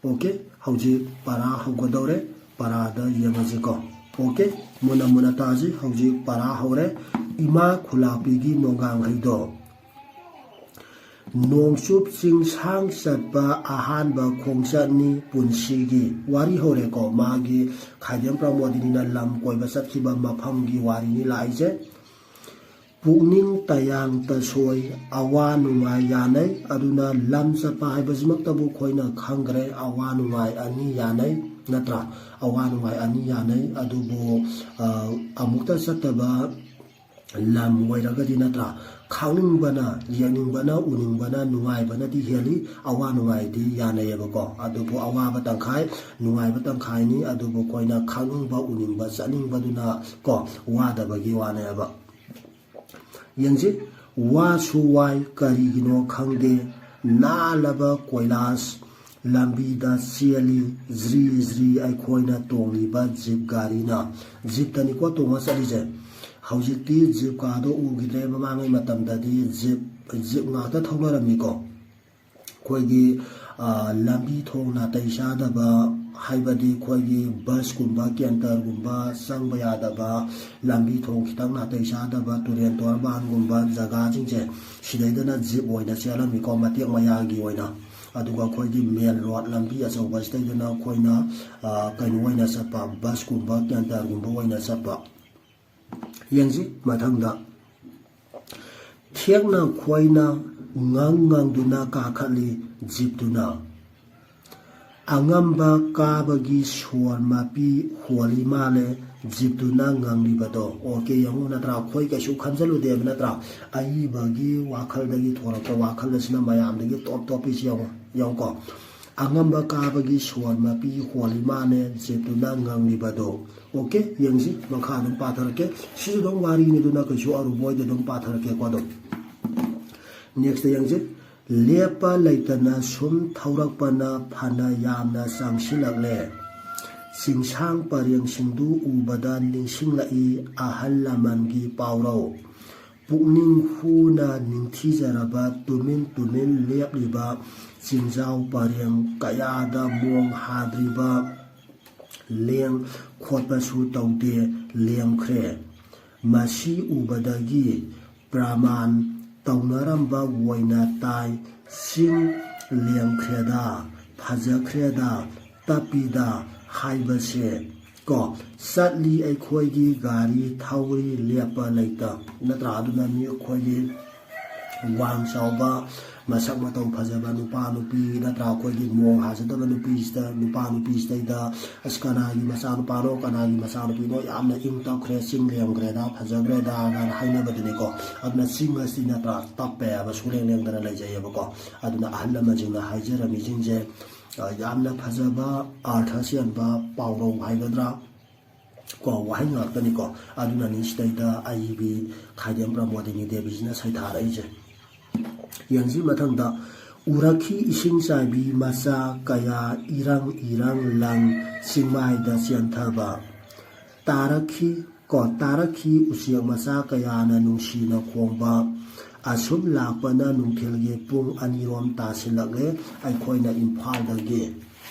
ꯑꯣꯀꯦ, ꯍꯧꯖꯤꯛ ꯄꯔꯥ ꯍꯧꯒꯗꯧꯔꯦ, ꯄꯔꯥꯗ ꯌꯦꯡꯉꯁꯤꯀꯣ꯫ ꯑꯣꯀꯦ, ꯃꯨꯟꯅ ꯃꯨꯟꯅ ꯇꯥꯁꯤ꯫ ꯍꯧꯖꯤꯛ ꯄꯔꯥ ꯍꯧꯔꯦ꯫ ꯏꯃꯥ ꯈꯨꯂꯥꯛꯄꯤꯒꯤ ꯅꯣꯡꯒꯥꯡꯍꯩꯗꯣ꯫ ꯅꯣꯡꯆꯨꯞ ꯆꯤꯡꯁꯥꯡ ꯆꯠꯄ ꯑꯍꯥꯟꯕ ꯈꯣꯡꯆꯠꯅꯤ ꯄꯨꯟꯁꯤꯒꯤ꯫ ꯋꯥꯔꯤ ꯍꯧꯔꯦꯀꯣ, ꯃꯥꯒꯤ ꯈꯥꯏꯗꯦꯝ ꯄ꯭ꯔꯃꯣꯗꯤꯅꯤꯅ ꯂꯝ ꯀꯣꯏꯕ ꯆꯠꯈꯤꯕ ꯃꯐꯝꯒꯤ ꯋꯥꯔꯤꯅꯤ ꯂꯥꯛꯏꯁꯦ꯫ ꯄꯨꯛꯅꯤꯡ ꯇꯌꯥꯡ ꯇꯁꯣꯏ, ꯑꯋꯥ ꯅꯨꯡꯉꯥꯏ ꯌꯥꯅꯩ꯫ ꯑꯗꯨꯅ ꯂꯝ ꯆꯠꯄ ꯍꯥꯏꯕꯁꯤꯃꯛꯇꯕꯨ ꯑꯩꯈꯣꯏꯅ ꯈꯪꯈ꯭ꯔꯦ, ꯑꯋꯥ ꯅꯨꯡꯉꯥꯏ ꯑꯅꯤ ꯌꯥꯅꯩ, ꯅꯠꯇ꯭ꯔꯥ? ꯑꯋꯥ ꯅꯨꯡꯉꯥꯏ ꯑꯅꯤ ꯌꯥꯅꯩ꯫ ꯑꯗꯨꯕꯨ, ꯑ, ꯑꯃꯨꯛꯇ ꯆꯠꯇꯕ ꯂꯝ ꯑꯣꯏꯔꯒꯗꯤ, ꯅꯠꯇ꯭ꯔꯥ, ꯈꯪꯅꯤꯡꯕꯅ, ꯌꯦꯡꯅꯤꯡꯕꯅ, ꯎꯅꯤꯡꯕꯅ ꯅꯨꯡꯉꯥꯏꯕꯅꯗꯤ ꯍꯦꯜꯂꯤ꯫ ꯑꯋꯥ ꯅꯨꯡꯉꯥꯏꯗꯤ ꯌꯥꯅꯩꯌꯦꯕꯀꯣ꯫ ꯑꯗꯨꯕꯨ ꯑꯋꯥꯕ ꯇꯪꯈꯥꯏ, ꯅꯨꯡꯉꯥꯏꯕ ꯇꯪꯈꯥꯏꯅꯤ꯫ ꯑꯗꯨꯕꯨ ꯑꯩꯈꯣꯏꯅ ꯈꯪꯅꯤꯡꯕ, ꯎꯅꯤꯡꯕ, ꯆꯠꯅꯤꯡꯕꯗꯨꯅ ꯀꯣ ꯋꯥꯗꯕꯒꯤ ꯋꯥꯅꯦꯕ꯫ ꯌꯦꯡꯁꯤ, ꯋꯥꯁꯨ ꯋꯥꯏ, ꯀꯔꯤꯒꯤꯅꯣ ꯈꯪꯗꯦ, ꯅꯥꯜꯂꯕ ꯀꯣꯏꯂꯥꯁ ꯂꯝꯕꯤꯗ ꯆꯦꯜꯂꯤ꯫ ꯖ꯭ꯔꯤ ꯖ꯭ꯔꯤ ꯑꯩꯈꯣꯏꯅ ꯇꯣꯡꯂꯤꯕ ꯖꯤꯞ ꯒꯥꯔꯤꯅ꯫ ꯖꯤꯞꯇꯅꯤꯀꯣ ꯇꯣꯡꯉ ꯆꯠꯂꯤꯁꯦ꯫ ꯍꯧꯖꯤꯛꯇꯤ ꯖꯤꯞ ꯀꯥꯗꯣ ꯎꯈꯤꯗ꯭ꯔꯦ꯫ ꯃꯃꯥꯡꯉꯩ ꯃꯇꯝꯗꯗꯤ ꯖꯤꯞ, ꯖꯤꯞ ꯉꯥꯛꯇ ꯊꯧꯅꯔꯝꯃꯤꯀꯣ꯫ ꯑꯩꯈꯣꯏꯒꯤ, ꯑ, ꯂꯝꯕꯤ ꯊꯣꯡ ꯅꯥꯇꯩ ꯆꯥꯗꯕ, ꯍꯥꯏꯕꯗꯤ ꯑꯩꯈꯣꯏꯒꯤ ꯕꯁꯀꯨꯝꯕ, ꯀꯦꯟꯇꯔꯒꯨꯝꯕ ꯆꯪꯕ ꯌꯥꯗꯕ, ꯂꯝꯕꯤ ꯊꯣꯡ ꯈꯤꯇꯪ ꯅꯥꯇꯩ ꯆꯥꯗꯕ, ꯇꯨꯔꯦꯟ ꯇꯣꯔꯕꯥꯟꯒꯨꯝꯕ ꯖꯒꯥꯁꯤꯡꯁꯦ, ꯁꯤꯗꯩꯗꯅ ꯖꯤꯞ ꯑꯣꯏꯅ ꯆꯦꯜꯂꯝꯃꯤꯀꯣ, ꯃꯇꯦꯛ ꯃꯌꯥꯒꯤ ꯑꯣꯏꯅ꯫ ꯑꯗꯨꯒ ꯑꯩꯈꯣꯏꯒꯤ ꯃꯦꯟ ꯔꯣꯗ ꯂꯝꯕꯤ ꯑꯆꯧꯕꯁꯤꯗꯩꯗꯅ ꯑꯩꯈꯣꯏꯅ, ꯑ, ꯀꯩꯅꯣ ꯑꯣꯏꯅ ꯆꯠꯄ, ꯕꯁꯀꯨꯝꯕ, ꯀꯦꯟꯇꯔꯒꯨꯝꯕ ꯑꯣꯏꯅ ꯆꯠꯄ꯫ ꯌꯦꯡꯁꯤ ꯃꯊꯪꯗ꯫ ꯊꯦꯛꯅ ꯈꯣꯏꯅ ꯉꯪ ꯉꯪꯗꯨꯅ ꯀꯥꯈꯠꯂꯤ ꯖꯤꯞꯇꯨꯅ꯫ ꯑꯉꯝꯕ ꯀꯥꯕꯒꯤ ꯁꯣꯔ ꯃꯄꯤ ꯍꯣꯜꯂꯤ ꯃꯥꯜꯂꯦ ꯖꯤꯞꯇꯨꯅ ꯉꯪꯂꯤꯕꯗꯣ꯫ ꯑꯣꯀꯦ, ꯌꯦꯡꯉꯨ ꯅꯠꯇ꯭ꯔꯥ? ꯑꯩꯈꯣꯏ ꯀꯩꯁꯨ ꯈꯟꯖꯜꯂꯨꯗꯦꯕ ꯅꯠꯇ꯭ꯔꯥ? ꯑꯏꯕꯒꯤ ꯋꯥꯈꯜꯗꯒꯤ ꯊꯣꯛꯂꯛꯄ ꯋꯥꯈꯜ ꯑꯁꯤꯅ ꯃꯌꯥꯝꯗꯒꯤ ꯇꯣꯞ ꯇꯣꯞꯄꯤꯁꯤ ꯌꯦꯡꯉꯨ, ꯌꯦꯡꯉꯨꯀꯣ꯫ ꯑꯉꯝꯕ ꯀꯥꯕꯒꯤ ꯁꯣꯔ ꯃꯄꯤ ꯍꯣꯜꯂꯤ ꯃꯥꯜꯂꯦ ꯖꯤꯞꯇꯨꯅ ꯉꯪꯂꯤꯕꯗꯣ꯫ ꯑꯣꯀꯦ, ꯌꯦꯡꯁꯤ, ꯃꯈꯥ ꯑꯗꯨꯝ ꯄꯥꯊꯔꯛꯀꯦ꯫ ꯁꯤꯁꯨ ꯑꯗꯨꯝ ꯋꯥꯔꯤꯅꯤ, ꯑꯗꯨꯅ ꯀꯩꯁꯨ ꯑꯔꯨꯕ ꯑꯣꯏꯗꯦ, ꯑꯗꯨꯝ ꯄꯥꯊꯔꯛꯀꯦꯀꯣ ꯑꯗꯨꯝ꯫ ꯅꯦꯛꯁꯇ ꯌꯦꯡꯁꯤ꯫ ꯂꯦꯞꯄ ꯂꯩꯇꯅ ꯁꯨꯝ ꯊꯧꯔꯛꯄꯅ ꯐꯅ ꯌꯥꯝꯅ ꯆꯪꯁꯤꯜꯂꯛꯂꯦ꯫ ꯆꯤꯡꯁꯥꯡ ꯄꯔꯦꯡꯁꯤꯡꯗꯨ ꯎꯕꯗ ꯅꯤꯡꯁꯤꯡꯂꯛꯏ ꯑꯍꯜ ꯂꯃꯟꯒꯤ ꯄꯥꯎꯔꯧ꯫ ꯄꯨꯛꯅꯤꯡ ꯍꯨꯅ ꯅꯤꯡꯊꯤꯖꯔꯕ ꯇꯨꯃꯤꯟ ꯇꯨꯃꯤꯟ ꯂꯦꯞꯂꯤꯕ ꯆꯤꯡꯖꯥꯎ ꯄꯔꯦꯡ ꯀꯌꯥꯗ ꯃꯣꯡ ꯍꯥꯗ꯭ꯔꯤꯕ ꯂꯦꯡ ꯈꯣꯠꯄꯁꯨ ꯇꯧꯗꯦ, ꯂꯦꯝꯈ꯭ꯔꯦ꯫ ꯃꯁꯤ ꯎꯕꯗꯒꯤ ꯄ꯭ꯔꯃꯥꯟ ꯇꯧꯅꯔꯝꯕ ꯑꯣꯏꯅ ꯇꯥꯏ, "ꯆꯤꯡ ꯂꯦꯝꯈ꯭ꯔꯦꯗ, ꯐꯖꯈ꯭ꯔꯦꯗ, ꯇꯞꯄꯤꯗ" ꯍꯥꯏꯕꯁꯦ꯫ ꯀꯣ, ꯆꯠꯂꯤ ꯑꯩꯈꯣꯏꯒꯤ ꯒꯥꯔꯤ ꯊꯧꯔꯤ ꯂꯦꯞꯄ ꯂꯩꯇ, ꯅꯠꯇ꯭ꯔꯥ? ꯑꯗꯨꯅ ꯃꯤ ꯑꯩꯈꯣꯏꯒꯤ ꯋꯥꯡ ꯆꯥꯎꯕ, ꯃꯁꯛ ꯃꯇꯧ ꯐꯖꯕ ꯅꯨꯄꯥ ꯅꯨꯄꯤ ꯅꯠꯇ꯭ꯔꯥ, ꯑꯩꯈꯣꯏꯒꯤ ꯃꯣꯡ ꯍꯥꯖꯗꯕ ꯅꯨꯄꯤꯁꯤꯗ, ꯅꯨꯄꯥ ꯅꯨꯄꯤꯁꯤꯗꯩꯗ ꯑꯁ ꯀꯅꯥꯒꯤ ꯃꯆꯥꯅꯨꯄꯥꯅꯣ, ꯀꯅꯥꯒꯤ ꯃꯆꯥꯅꯨꯄꯤꯅꯣ, ꯌꯥꯝꯅ ꯏꯪ ꯇꯞꯈ꯭ꯔꯦ, ꯆꯤꯡ ꯂꯦꯝꯈ꯭ꯔꯦꯗ, ꯐꯖꯈ꯭ꯔꯦꯗ ꯀꯥꯏꯅ ꯍꯥꯏꯅꯕꯗꯨꯅꯤꯀꯣ꯫ ꯑꯗꯨꯅ ꯆꯤꯡ ꯑꯁꯤ ꯅꯠꯇ꯭ꯔꯥ ꯇꯞꯄꯦ ꯍꯥꯏꯕ, ꯁꯨꯡꯂꯦꯡ ꯂꯦꯡꯗꯅ ꯂꯩꯖꯩꯑꯕꯀꯣ꯫ ꯑꯗꯨꯅ ꯑꯍꯜ ꯂꯃꯟꯁꯤꯡꯅ ꯍꯥꯏꯖꯔꯝꯃꯤꯁꯤꯡꯁꯦ, ꯑ, ꯌꯥꯝꯅ ꯐꯖꯕ ꯑꯥꯔꯊ ꯆꯦꯟꯕ ꯄꯥꯎꯔꯧ ꯍꯥꯏꯒꯗ꯭ꯔꯥ, ꯀꯣ, ꯋꯥꯍꯩ ꯉꯥꯛꯇꯅꯤꯀꯣ꯫ ꯑꯗꯨꯅꯅꯤ ꯁꯤꯗꯩꯗ ꯑꯏꯕꯤ ꯈꯥꯏꯗꯦꯝ ꯄ꯭ꯔꯃꯣꯗꯤꯅꯤ ꯗꯦꯕꯤꯁꯤꯅ ꯁꯩꯊꯥꯔꯛꯏꯁꯦ꯫ ꯌꯦꯡꯁꯤ ꯃꯊꯪꯗ, ꯎꯔꯛꯈꯤ ꯏꯁꯤꯡ ꯆꯥꯏꯕꯤ ꯃꯆꯥ ꯀꯌꯥ ꯏꯔꯪ ꯏꯔꯪ ꯂꯪ ꯆꯤꯡꯃꯥꯏꯗ ꯆꯦꯟꯊꯕ꯫ ꯇꯥꯔꯛꯈꯤ ꯀꯣ, ꯇꯥꯔꯛꯈꯤ ꯎꯆꯦꯛ ꯃꯆꯥ ꯀꯌꯥꯅ ꯅꯨꯡꯁꯤꯅ ꯈꯣꯡꯕ꯫ ꯑꯁꯨꯝ ꯂꯥꯛꯄꯅ ꯅꯨꯡꯊꯤꯜꯒꯤ ꯄꯨꯡ ꯑꯅꯤꯔꯣꯝ ꯇꯥꯁꯤꯜꯂꯛꯂꯦ꯫ ꯑꯩꯈꯣꯏꯅ ꯏꯝꯐꯥꯜꯗꯒꯤ,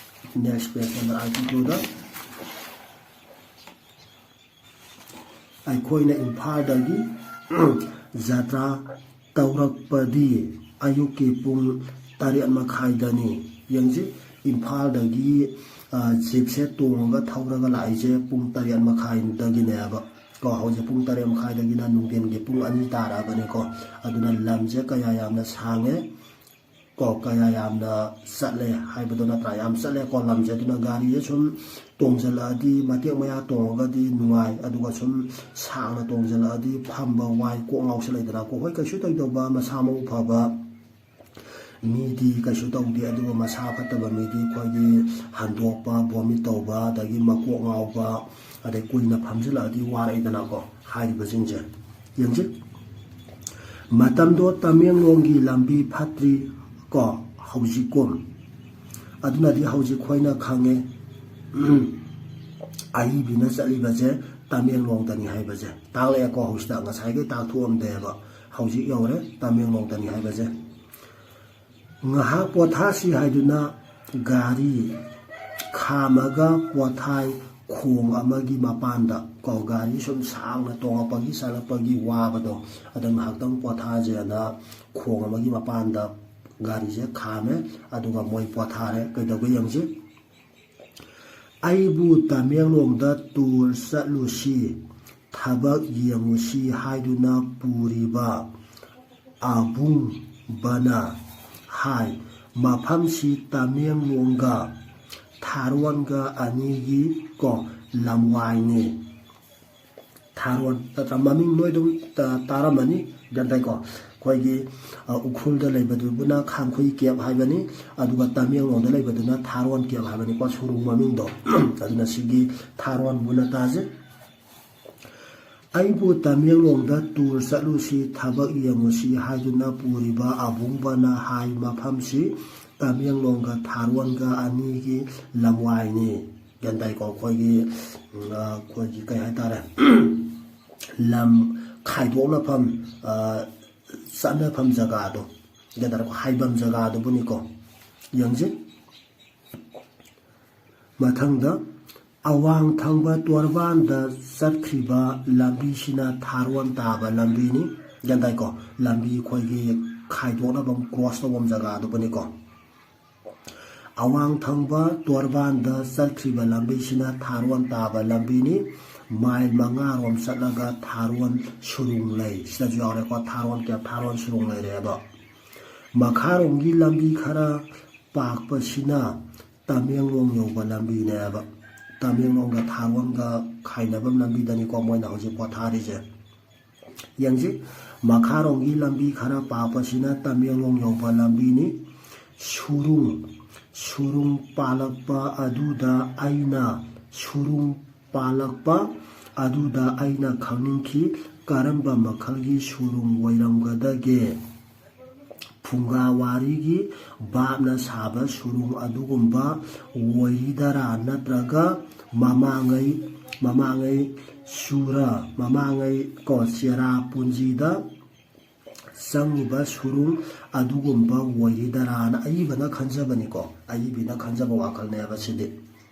next page number eighty two ꯗ, ꯑꯩꯈꯣꯏꯅ ꯏꯝꯐꯥꯜꯗꯒꯤ ꯖꯇ꯭ꯔꯥ ꯇꯧꯔꯛꯄꯗꯤ ꯑꯌꯨꯛꯀꯤ ꯄꯨꯡ ꯇꯔꯦꯠ ꯃꯈꯥꯏꯗꯅꯤ꯫ ꯌꯦꯡꯁꯤ, ꯏꯝꯐꯥꯜꯗꯒꯤ, ꯑ, ꯖꯤꯞꯁꯦ ꯇꯣꯡꯉꯒ ꯊꯧꯔꯒ ꯂꯥꯛꯏꯁꯦ ꯄꯨꯡ ꯇꯔꯦꯠ ꯃꯈꯥꯏꯗꯒꯤꯅꯦꯕ꯫ ꯀꯣ, ꯍꯧꯖꯤꯛ ꯄꯨꯡ ꯇꯔꯦꯠ ꯃꯈꯥꯏꯗꯒꯤꯅ ꯅꯨꯡꯊꯤꯟꯒꯤ ꯄꯨꯡ ꯑꯅꯤ ꯇꯥꯔꯛꯑꯕꯅꯤꯀꯣ꯫ ꯑꯗꯨꯅ ꯂꯝꯁꯦ ꯀꯌꯥ ꯌꯥꯝꯅ ꯁꯥꯡꯉꯦ, ꯀꯣ, ꯀꯌꯥ ꯌꯥꯝꯅ ꯆꯠꯂꯦ ꯍꯥꯏꯕꯗꯣ ꯅꯠꯇ꯭ꯔꯥ? ꯌꯥꯝ ꯆꯠꯂꯦꯀꯣ ꯂꯝꯁꯦ꯫ ꯑꯗꯨꯅ ꯒꯥꯔꯤꯁꯦ ꯁꯨꯝ ꯇꯣꯡꯁꯤꯜꯂꯛꯑꯗꯤ, ꯃꯇꯦꯛ ꯃꯌꯥ ꯇꯣꯡꯉꯒꯗꯤ ꯅꯨꯡꯉꯥꯏ, ꯑꯗꯨꯒ ꯁꯨꯝ ꯁꯥꯡꯅ ꯇꯣꯡꯁꯤꯜꯂꯛꯑꯗꯤ ꯐꯝꯕ ꯋꯥꯏ, ꯀꯣꯛ ꯉꯥꯎꯁꯤꯜꯂꯛꯏꯗꯅꯀꯣ꯫ ꯍꯣꯏ, ꯀꯩꯁꯨ ꯇꯧꯗꯕ, ꯃꯁꯥ ꯃꯎ ꯐꯕ ꯃꯤꯗꯤ ꯀꯩꯁꯨ ꯇꯧꯗꯦ, ꯑꯗꯨꯒ ꯃꯁꯥ ꯐꯠꯇꯕ ꯃꯤꯗꯤ ꯑꯩꯈꯣꯏꯒꯤ ꯍꯟꯗꯣꯛꯄ, ꯚꯣꯃꯤꯠ ꯇꯧꯕ, ꯑꯗꯒꯤ ꯃꯀꯣꯛ ꯉꯥꯎꯕ, ꯑꯗꯩ ꯀꯨꯏꯅ ꯐꯝꯖꯤꯜꯂꯛꯑꯗꯤ ꯋꯥꯔꯛꯏꯗꯅꯀꯣ ꯍꯥꯏꯔꯤꯕꯁꯤꯡꯁꯦ꯫ ꯌꯦꯡꯁꯤ, ꯃꯇꯝꯗꯣ ꯇꯃꯦꯡꯂꯣꯡꯒꯤ ꯂꯝꯕꯤ ꯐꯠꯇ꯭ꯔꯤ ꯀꯣ ꯍꯧꯖꯤꯛꯀꯨꯝ꯫ ꯑꯗꯨꯅꯗꯤ ꯍꯧꯖꯤꯛ ꯑꯩꯈꯣꯏꯅ ꯈꯪꯉꯦ, ꯎꯝ, ꯑꯏꯕꯤꯅ ꯆꯠꯂꯤꯕꯁꯦ ꯇꯃꯦꯡꯂꯣꯡꯗꯅꯤ ꯍꯥꯏꯕꯁꯦ ꯇꯥꯛꯂꯛꯑꯦꯀꯣ꯫ ꯍꯧꯖꯤꯛꯇ ꯉꯁꯥꯏꯒꯤ ꯇꯥꯛꯊꯣꯛꯑꯝꯗꯦꯕ, ꯍꯧꯖꯤꯛ ꯌꯧꯔꯦ ꯇꯃꯦꯡꯂꯣꯡꯗꯅꯤ ꯍꯥꯏꯕꯁꯦ꯫ ꯉꯥꯏꯍꯥꯛ ꯄꯣꯊꯥꯁꯤ ꯍꯥꯏꯗꯨꯅ ꯒꯥꯔꯤ ꯈꯥꯝꯃꯒ ꯄꯣꯊꯥꯏ ꯈꯣꯡ ꯑꯃꯒꯤ ꯃꯄꯥꯟꯗ ꯀꯣ꯫ ꯒꯥꯔꯤ ꯁꯨꯝ ꯁꯥꯡꯅ ꯇꯣꯡꯉꯛꯄꯒꯤ ꯆꯠꯂꯛꯄꯒꯤ ꯋꯥꯕꯗꯣ, ꯑꯗ ꯉꯥꯏꯍꯥꯛꯇꯪ ꯄꯣꯊꯥꯁꯦꯅ ꯈꯣꯡ ꯑꯃꯒꯤ ꯃꯄꯥꯟꯗ ꯒꯥꯔꯤꯁꯦ ꯈꯥꯝꯃꯦ, ꯑꯗꯨꯒ ꯃꯣꯏ ꯄꯣꯊꯥꯔꯦ꯫ ꯀꯩꯗꯧꯒꯦ ꯌꯦꯡꯁꯤ꯫ ꯑꯩꯕꯨ ꯇꯃꯦꯡꯂꯣꯡꯗ ꯇꯨꯔ ꯆꯠꯂꯨꯁꯤ, ꯊꯕꯛ ꯌꯦꯡꯉꯨꯁꯤ ꯍꯥꯏꯗꯨꯅ ꯄꯨꯔꯤꯕ ꯑꯕꯨꯡꯕꯅ ꯍꯥꯏ꯫ ꯃꯐꯝꯁꯤ ꯇꯃꯦꯡꯂꯣꯡꯒ ꯊꯥꯔꯣꯟꯒ ꯑꯅꯤꯒꯤ ꯀꯣ ꯂꯝꯋꯥꯏꯅꯤ꯫ ꯊꯥꯔꯣꯟ ꯅꯠꯇ꯭ꯔꯥ? ꯃꯃꯤꯡ ꯅꯣꯏ ꯑꯗꯨꯝ ꯇꯥꯔꯝꯃꯅꯤ꯫ ꯒ꯭ꯌꯥꯟ ꯇꯥꯏꯀꯣ? ꯑꯩꯈꯣꯏꯒꯤ ꯎꯈ꯭ꯔꯨꯜꯗ ꯂꯩꯕꯗꯨꯕꯨꯅ ꯈꯥꯡꯈꯨꯏ ꯀꯦꯞ ꯍꯥꯏꯕꯅꯤ, ꯑꯗꯨꯒ ꯇꯃꯦꯡꯂꯣꯡꯗ ꯂꯩꯕꯗꯨꯅ ꯊꯥꯔꯣꯟ ꯀꯦꯞ ꯍꯥꯏꯕꯅꯤꯀꯣ, ꯁꯨꯔꯨꯡ ꯃꯃꯤꯡꯗꯣ꯫ ꯑꯗꯨꯅ ꯁꯤꯒꯤ ꯊꯥꯔꯣꯟꯕꯨꯅ ꯇꯥꯁꯦ꯫ ꯑꯩꯕꯨ ꯇꯃꯦꯡꯂꯣꯡꯗ ꯇꯨꯔ ꯆꯠꯂꯨꯁꯤ, ꯊꯕꯛ ꯌꯦꯡꯉꯨꯁꯤ ꯍꯥꯏꯗꯨꯅ ꯄꯨꯔꯤꯕ ꯑꯕꯨꯡꯕꯅ ꯍꯥꯏ ꯃꯐꯝꯁꯤ ꯇꯃꯦꯡꯂꯣꯡꯒ ꯊꯥꯔꯣꯟꯒ ꯑꯅꯤꯒꯤ ꯂꯝꯋꯥꯏꯅꯤ꯫ ꯒ꯭ꯌꯥꯟ ꯇꯥꯏꯀꯣ? ꯑꯩꯈꯣꯏꯒꯤ, ꯑꯩꯈꯣꯏꯒꯤ ꯀꯩ ꯍꯥꯏꯇꯥꯔꯦ, ꯂꯝ ꯈꯥꯏꯗꯣꯛꯅꯐꯝ, ꯆꯠꯅꯐꯝ ꯖꯒꯥꯗꯣ, ꯒ꯭ꯌꯥꯟ ꯇꯥꯔꯦꯀꯣ? ꯍꯥꯏꯐꯝ ꯖꯒꯥꯗꯨꯕꯨꯅꯤꯀꯣ꯫ ꯌꯦꯡꯁꯤ꯫ ꯃꯊꯪꯗ, ꯑꯋꯥꯡ ꯊꯪꯕ ꯇꯣꯔꯕꯥꯟꯗ ꯆꯠꯈ꯭ꯔꯤꯕ ꯂꯝꯕꯤꯁꯤꯅ ꯊꯥꯔꯣꯟ ꯇꯥꯕ ꯂꯝꯕꯤꯅꯤ꯫ ꯒ꯭ꯌꯥꯟ ꯇꯥꯏꯀꯣ? ꯂꯝꯕꯤ ꯑꯩꯈꯣꯏꯒꯤ ꯈꯥꯏꯗꯣꯛꯅꯕ, ꯀ꯭ꯔꯣꯁ ꯇꯧꯐꯝ ꯖꯒꯥꯗꯨꯕꯨꯅꯤꯀꯣ꯫ ꯑꯋꯥꯡ ꯊꯪꯕ ꯇꯣꯔꯕꯥꯟꯗ ꯆꯠꯈ꯭ꯔꯤꯕ ꯂꯝꯕꯤꯁꯤꯅ ꯊꯥꯔꯣꯟ ꯇꯥꯕ ꯂꯝꯕꯤꯅꯤ꯫ ꯃꯥꯏꯜ ꯃꯉꯥꯔꯣꯝ ꯆꯠꯂꯒ ꯊꯥꯔꯣꯟ ꯁꯨꯔꯨꯡ ꯂꯩ꯫ ꯁꯤꯗꯁꯨ ꯌꯥꯎꯔꯦꯀꯣ, ꯊꯥꯔꯣꯟ ꯀꯦꯞ, ꯊꯥꯔꯣꯟ ꯁꯨꯔꯨꯡ ꯂꯩꯔꯦ꯫ ꯑꯗꯣ ꯃꯈꯥꯔꯣꯝꯒꯤ ꯂꯝꯕꯤ ꯈꯔ ꯄꯥꯛꯄꯁꯤꯅ ꯇꯃꯦꯡꯂꯣꯡ ꯌꯧꯕ ꯂꯝꯕꯤꯅꯦꯕ꯫ ꯇꯃꯦꯡꯂꯣꯡꯒ ꯊꯥꯔꯣꯟꯒ ꯈꯥꯏꯅꯕ ꯂꯝꯕꯤꯗꯅꯤꯀꯣ ꯃꯣꯏꯅ ꯍꯧꯖꯤꯛ ꯄꯣꯊꯥꯔꯤꯁꯦ꯫ ꯌꯦꯡꯁꯤ, ꯃꯈꯥꯔꯣꯝꯒꯤ ꯂꯝꯕꯤ ꯈꯔ ꯄꯥꯛꯄꯁꯤꯅ ꯇꯃꯦꯡꯂꯣꯡ ꯌꯧꯕ ꯂꯝꯕꯤꯅꯤ꯫ ꯁꯨꯔꯨꯡ, ꯁꯨꯔꯨꯡ ꯄꯥꯜꯂꯛꯄ ꯑꯗꯨꯗ ꯑꯩꯅ, ꯁꯨꯔꯨꯡ ꯄꯥꯜꯂꯛꯄ ꯑꯗꯨꯗ ꯑꯩꯅ ꯈꯪꯅꯤꯡꯈꯤ, ꯀꯔꯝꯕ ꯃꯈꯜꯒꯤ ꯁꯨꯔꯨꯡ ꯑꯣꯏꯔꯝꯒꯗꯒꯦ? ꯐꯨꯡꯒꯥ ꯋꯥꯔꯤꯒꯤ ꯚꯥꯞꯅ ꯁꯥꯕ ꯁꯨꯔꯨꯡ ꯑꯗꯨꯒꯨꯝꯕ ꯑꯣꯏꯔꯤꯗꯔꯥ, ꯅꯠꯇ꯭ꯔꯒ ꯃꯃꯥꯡꯉꯩ, ꯃꯃꯥꯡꯉꯩ ꯆꯨꯔ, ꯃꯃꯥꯡꯉꯩ ꯀꯣ ꯆꯦꯔꯥꯄꯨꯟꯖꯤꯗ ꯆꯪꯉꯤꯕ ꯁꯨꯔꯨꯡ ꯑꯗꯨꯒꯨꯝꯕ ꯑꯣꯏꯔꯤꯗꯔꯥꯅ ꯑꯏꯕꯅ ꯈꯟꯖꯕꯅꯤꯀꯣ꯫ ꯑꯏꯕꯤꯅ ꯈꯟꯖꯕ ꯋꯥꯈꯜꯅꯦꯕ ꯁꯤꯗꯤ꯫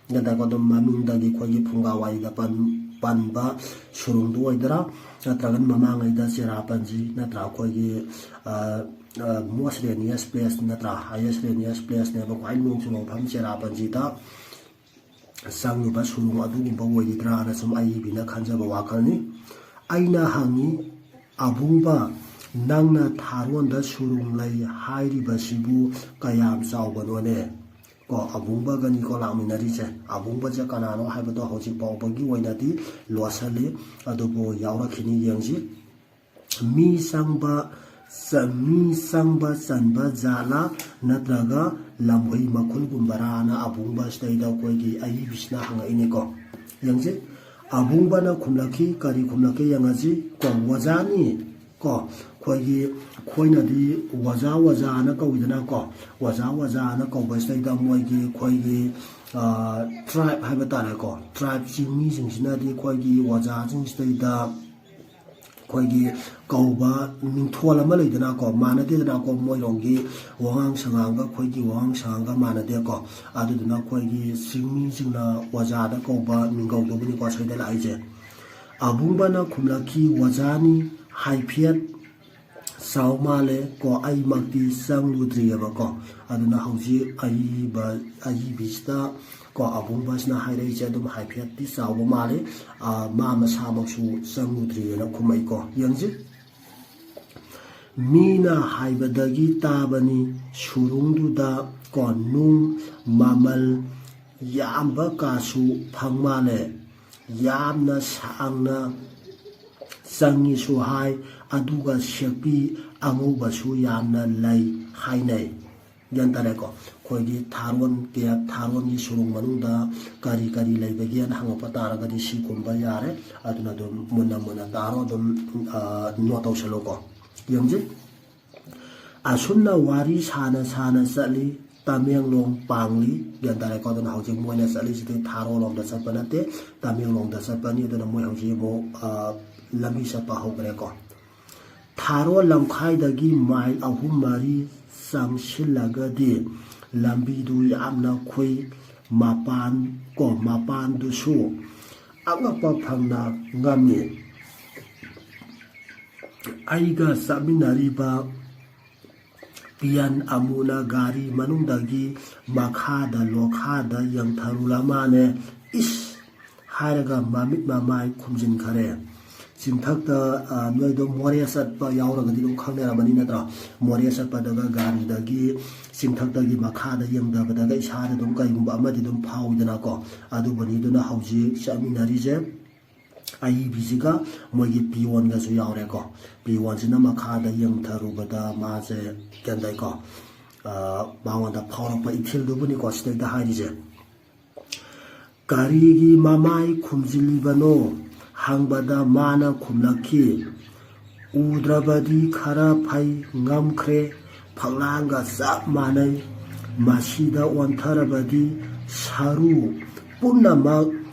ꯒ꯭ꯌꯥꯟ ꯇꯥꯏꯀꯣ? ꯑꯗꯨꯝ ꯃꯃꯤꯡꯗꯒꯤ ꯑꯩꯈꯣꯏꯒꯤ ꯐꯨꯡꯒꯥ ꯋꯥꯔꯤꯗ ꯄꯟ-, ꯄꯟꯕ ꯁꯨꯔꯨꯡꯗꯨ ꯑꯣꯏꯗꯣꯏꯔꯥ, ꯅꯠꯇ꯭ꯔꯒꯅ ꯃꯃꯥꯡꯉꯩꯗ ꯆꯦꯔꯥꯄꯟꯖꯤ ꯅꯠꯇ꯭ꯔꯥ, ꯑꯩꯈꯣꯏꯒꯤ, ꯑ, ꯑ, most rainiest place ꯅꯠꯇ꯭ꯔꯥ, highest rainiest place ꯅꯦꯕ, ꯈ꯭ꯋꯥꯏ ꯅꯣꯡ ꯆꯨꯕ ꯃꯐꯝ ꯆꯦꯔꯥꯄꯟꯖꯤꯗ ꯆꯪꯉꯤꯕ ꯁꯨꯔꯨꯡ ꯑꯗꯨꯒꯨꯝꯕ ꯑꯣꯏꯔꯤꯗ꯭ꯔꯥꯅ ꯁꯨꯝ ꯑꯏꯕꯤꯅ ꯈꯟꯖꯕ ꯋꯥꯈꯜꯅꯤ꯫ ꯑꯩꯅ ꯍꯪꯉꯤ, "ꯑꯕꯨꯡꯕ, ꯅꯪꯅ ꯊꯥꯔꯣꯟꯗ ꯁꯨꯔꯨꯡ ꯂꯩ ꯍꯥꯏꯔꯤꯕꯁꯤꯕꯨ ꯀꯌꯥꯝ ꯆꯥꯎꯕꯅꯣꯅꯦ? ꯀꯣ, ꯑꯕꯨꯡꯕꯒꯅꯤꯀꯣ ꯂꯥꯛꯃꯤꯟꯅꯔꯤꯁꯦ꯫ ꯑꯕꯨꯡꯕꯁꯦ ꯀꯅꯥꯅꯣ ꯍꯥꯏꯕꯗꯣ ꯍꯧꯖꯤꯛ ꯐꯥꯎꯕꯒꯤ ꯑꯣꯏꯅꯗꯤ ꯂꯣꯠꯁꯜꯂꯤ, ꯑꯗꯨꯕꯨ ꯌꯥꯎꯔꯛꯈꯤꯅꯤ, ꯌꯦꯡꯁꯤ꯫ ꯃꯤ ꯆꯪꯕ ꯆ-, ꯃꯤ ꯆꯪꯕ ꯆꯟꯕ ꯖꯥꯠꯂꯥ, ꯅꯠꯇ꯭ꯔꯒ ꯂꯝꯍꯨꯏ ꯃꯈꯨꯜꯒꯨꯝꯕꯔꯥꯅ ꯑꯕꯨꯡꯕꯁꯤꯗꯩꯗ ꯑꯩꯈꯣꯏꯒꯤ ꯑꯏꯕꯤꯁꯤꯅ ꯍꯪꯉꯛꯏꯅꯦꯀꯣ꯫ ꯌꯦꯡꯁꯤ, ꯑꯕꯨꯡꯕꯅ ꯈꯨꯝꯂꯛꯈꯤ꯫ ꯀꯔꯤ ꯈꯨꯝꯂꯛꯀꯦ ꯌꯦꯡꯉꯁꯤ꯫ ꯀꯣ, ꯑꯣꯖꯥꯅꯤ꯫ ꯀꯣ, ꯑꯩꯈꯣꯏꯒꯤ, ꯑꯩꯈꯣꯏꯅꯗꯤ ꯑꯣꯖꯥ ꯑꯣꯖꯥꯅ ꯀꯧꯏꯗꯅꯀꯣ꯫ ꯑꯣꯖꯥ ꯑꯣꯖꯥꯅ ꯀꯧꯕꯁꯤꯗꯩꯗ ꯃꯣꯏꯒꯤ, ꯑꯩꯈꯣꯏꯒꯤ, tribe ꯍꯥꯏꯕ ꯇꯥꯔꯦꯀꯣ, tribe ꯆꯤꯡꯃꯤꯁꯤꯡꯁꯤꯅꯗꯤ ꯑꯩꯈꯣꯏꯒꯤ ꯑꯣꯖꯥꯁꯤꯡꯁꯤꯗꯩꯗ ꯑꯩꯈꯣꯏꯒꯤ ꯀꯧꯕ ꯃꯤꯡꯊꯣꯜ ꯑꯃ ꯂꯩꯗꯅꯀꯣ, ꯃꯥꯟꯅꯗꯦꯗꯅꯀꯣ, ꯃꯣꯏꯔꯣꯝꯒꯤ ꯋꯥꯉꯥꯡ ꯁꯉꯥꯡꯒ ꯑꯩꯈꯣꯏꯒꯤ ꯋꯥꯉꯥꯡ ꯁꯉꯥꯡꯒ ꯃꯥꯟꯅꯗꯦꯀꯣ꯫ ꯑꯗꯨꯗꯨꯅ ꯑꯩꯈꯣꯏꯒꯤ ꯆꯤꯡꯃꯤꯁꯤꯡꯅ ꯑꯣꯖꯥꯗ ꯀꯧꯕ ꯃꯤꯡꯒꯧꯗꯨꯕꯨꯅꯤꯀꯣ ꯁꯤꯗ ꯂꯥꯛꯏꯁꯦ꯫ ꯑꯕꯨꯡꯕꯅ ꯈꯨꯝꯂꯛꯈꯤ, "ꯑꯣꯖꯥꯅꯤ, ꯍꯥꯏꯐꯦꯠ ꯆꯥꯎ ꯃꯥꯜꯂꯦ ꯀꯣ, ꯑꯩꯃꯛꯇꯤ ꯆꯪꯂꯨꯗ꯭ꯔꯤꯑꯕꯀꯣ"꯫ ꯑꯗꯨꯅ ꯍꯧꯖꯤꯛ ꯑꯏꯕ, ꯑꯏꯕꯤꯁꯤꯗ ꯀꯣ, ꯑꯕꯨꯡꯕꯁꯤꯅ ꯍꯥꯏꯔꯛꯏꯁꯦ ꯑꯗꯨꯝ ꯍꯥꯏꯐꯦꯠꯇꯤ ꯆꯥꯎꯕ ꯃꯥꯜꯂꯦ꯫ ꯑ, ꯃꯥ ꯃꯁꯥꯃꯛꯁꯨ ꯆꯪꯉꯨꯗ꯭ꯔꯤꯑꯅ ꯈꯨꯝꯃꯛꯏꯀꯣ꯫ ꯌꯦꯡꯁꯤ꯫ "ꯃꯤꯅ ꯍꯥꯏꯕꯗꯒꯤ ꯇꯥꯕꯅꯤ, ꯁꯨꯔꯨꯡꯗꯨꯗ ꯀꯣ, ꯅꯨꯡ ꯃꯃꯜ ꯌꯥꯝꯕ ꯀꯥꯁꯨ ꯐꯪ ꯃꯥꯜꯂꯦ꯫ ꯌꯥꯝꯅ ꯁꯥꯡꯅ ꯆꯪꯉꯤꯁꯨ ꯍꯥꯏ, ꯑꯗꯨꯒ ꯁꯦꯛꯄꯤ ꯑꯉꯧꯕꯁꯨ ꯌꯥꯝꯅ ꯂꯩ ꯍꯥꯏꯅꯩ"꯫ ꯒ꯭ꯌꯥꯟ ꯇꯥꯔꯦꯀꯣ? ꯑꯩꯈꯣꯏꯒꯤ ꯊꯥꯔꯣꯟ ꯀꯦꯞ, ꯊꯥꯔꯣꯟꯒꯤ ꯁꯨꯔꯨꯡ ꯃꯅꯨꯡꯗ ꯀꯔꯤ ꯀꯔꯤ ꯂꯩꯕꯒꯦꯅ ꯍꯪꯉꯛꯄ ꯇꯥꯔꯒꯗꯤ ꯁꯤ ꯈꯨꯝꯕ ꯌꯥꯔꯦ꯫ ꯑꯗꯨꯅ ꯑꯗꯨꯝ ꯃꯨꯟꯅ ꯃꯨꯟꯅ ꯇꯥꯔꯣ, ꯑꯗꯨꯝ, ꯑ, ꯅꯣꯠ ꯇꯧꯁꯜꯂꯣꯀꯣ꯫ ꯌꯦꯡꯁꯤ꯫ ꯑꯁꯨꯝꯅ ꯋꯥꯔꯤ ꯁꯥꯅ ꯁꯥꯅ ꯆꯠꯂꯤ ꯇꯃꯦꯡꯂꯣꯡ ꯄꯥꯡꯂꯤ꯫ ꯒ꯭ꯌꯥꯟ ꯇꯥꯔꯦꯀꯣ? ꯑꯗꯨꯅ ꯍꯧꯖꯤꯛ ꯃꯣꯏꯅ ꯆꯠꯂꯤꯁꯤꯗꯤ ꯊꯥꯔꯣꯟꯂꯣꯝꯗ ꯆꯠꯄ ꯅꯠꯇꯦ, ꯇꯃꯦꯡꯂꯣꯡꯗ ꯆꯠꯄꯅꯤ꯫ ꯑꯗꯨꯅ ꯃꯣꯏ ꯍꯧꯖꯤꯛ ꯑꯃꯨꯛ, ꯑ, ꯂꯝꯕꯤ ꯆꯠꯄ ꯍꯧꯈ꯭ꯔꯦꯀꯣ꯫ ꯊꯥꯔꯣꯟ ꯂꯝꯈꯥꯏꯗꯒꯤ ꯃꯥꯏꯜ ꯑꯍꯨꯝ ꯃꯔꯤ ꯆꯪꯁꯤꯜꯂꯒꯗꯤ ꯂꯝꯕꯤꯗꯨ ꯌꯥꯝꯅ ꯈꯨꯏ, ꯃꯄꯥꯟ ꯀꯣ, ꯃꯄꯥꯟꯗꯨꯁꯨ ꯑꯉꯛꯄ ꯐꯪꯅ ꯉꯝꯃꯤ꯫ ꯑꯩꯒ ꯆꯠꯃꯤꯟꯅꯔꯤꯕ ꯄꯤꯌꯟ ꯑꯃꯨꯅ ꯒꯥꯔꯤ ꯃꯅꯨꯡꯗꯒꯤ ꯃꯈꯥꯗ ꯂꯣꯈꯥꯗ ꯌꯦꯡꯊꯔꯨꯔ ꯃꯥꯅꯦ꯫ "ꯏꯁ!" ꯍꯥꯏꯔꯒ ꯃꯃꯤꯠ ꯃꯃꯥꯏ ꯈꯨꯝꯖꯤꯟꯈꯔꯦ꯫ ꯆꯤꯡꯊꯛꯇ, ꯑ, ꯅꯣꯏꯗꯣ ꯃꯣꯔꯦ ꯆꯠꯄ ꯌꯥꯎꯔꯒꯗꯤ ꯑꯗꯨꯝ ꯈꯪꯅꯔꯝꯃꯅꯤ ꯅꯠꯇ꯭ꯔꯣ? ꯃꯣꯔꯦ ꯆꯠꯄꯗꯒ ꯒꯥꯔꯤꯗꯒꯤ ꯆꯤꯡꯊꯛꯇꯒꯤ ꯃꯈꯥꯗ ꯌꯦꯡꯊꯕꯗꯒ ꯏꯁꯥꯗ ꯑꯗꯨꯝ ꯀꯩꯒꯨꯝꯕ ꯑꯃꯗꯤ ꯑꯗꯨꯝ ꯐꯥꯎꯏꯗꯅꯀꯣ꯫ ꯑꯗꯨꯕꯨꯅꯤ ꯑꯗꯨꯅ ꯍꯧꯖꯤꯛ ꯆꯠꯃꯤꯟꯅꯔꯤꯁꯦ ꯑꯏꯕꯤꯁꯤꯒ ꯃꯣꯏꯒꯤ ꯄꯤꯌꯣꯟꯒꯁꯨ ꯌꯥꯎꯔꯦꯀꯣ꯫ ꯄꯤꯌꯣꯟꯁꯤꯅ ꯃꯈꯥꯗ ꯌꯦꯡꯊꯔꯨꯕꯗ ꯃꯥꯁꯦ ꯀꯩꯅꯣ ꯇꯧꯏꯀꯣ, ꯑ, ꯃꯉꯣꯟꯗ ꯐꯥꯎꯔꯛꯄ ꯏꯊꯤꯜꯗꯨꯕꯨꯅꯤꯀꯣ ꯁꯤꯗꯩꯗ ꯍꯥꯏꯔꯤꯁꯦ꯫ "ꯀꯔꯤꯒꯤ ꯃꯃꯥꯏ ꯈꯨꯝꯖꯤꯜꯂꯤꯕꯅꯣ?" ꯍꯪꯕꯗ ꯃꯥꯅ ꯈꯨꯝꯂꯛꯈꯤ, "ꯎꯗ꯭ꯔꯕꯗꯤ ꯈꯔ ꯐꯩ, ꯉꯝꯈ꯭ꯔꯦ, ꯐꯛꯂꯥꯡꯒ ꯆꯞ ꯃꯥꯟꯅꯩ꯫ ꯃꯁꯤꯗ ꯑꯣꯟꯊꯔꯕꯗꯤ ꯁꯔꯨ ꯄꯨꯝꯅꯃꯛ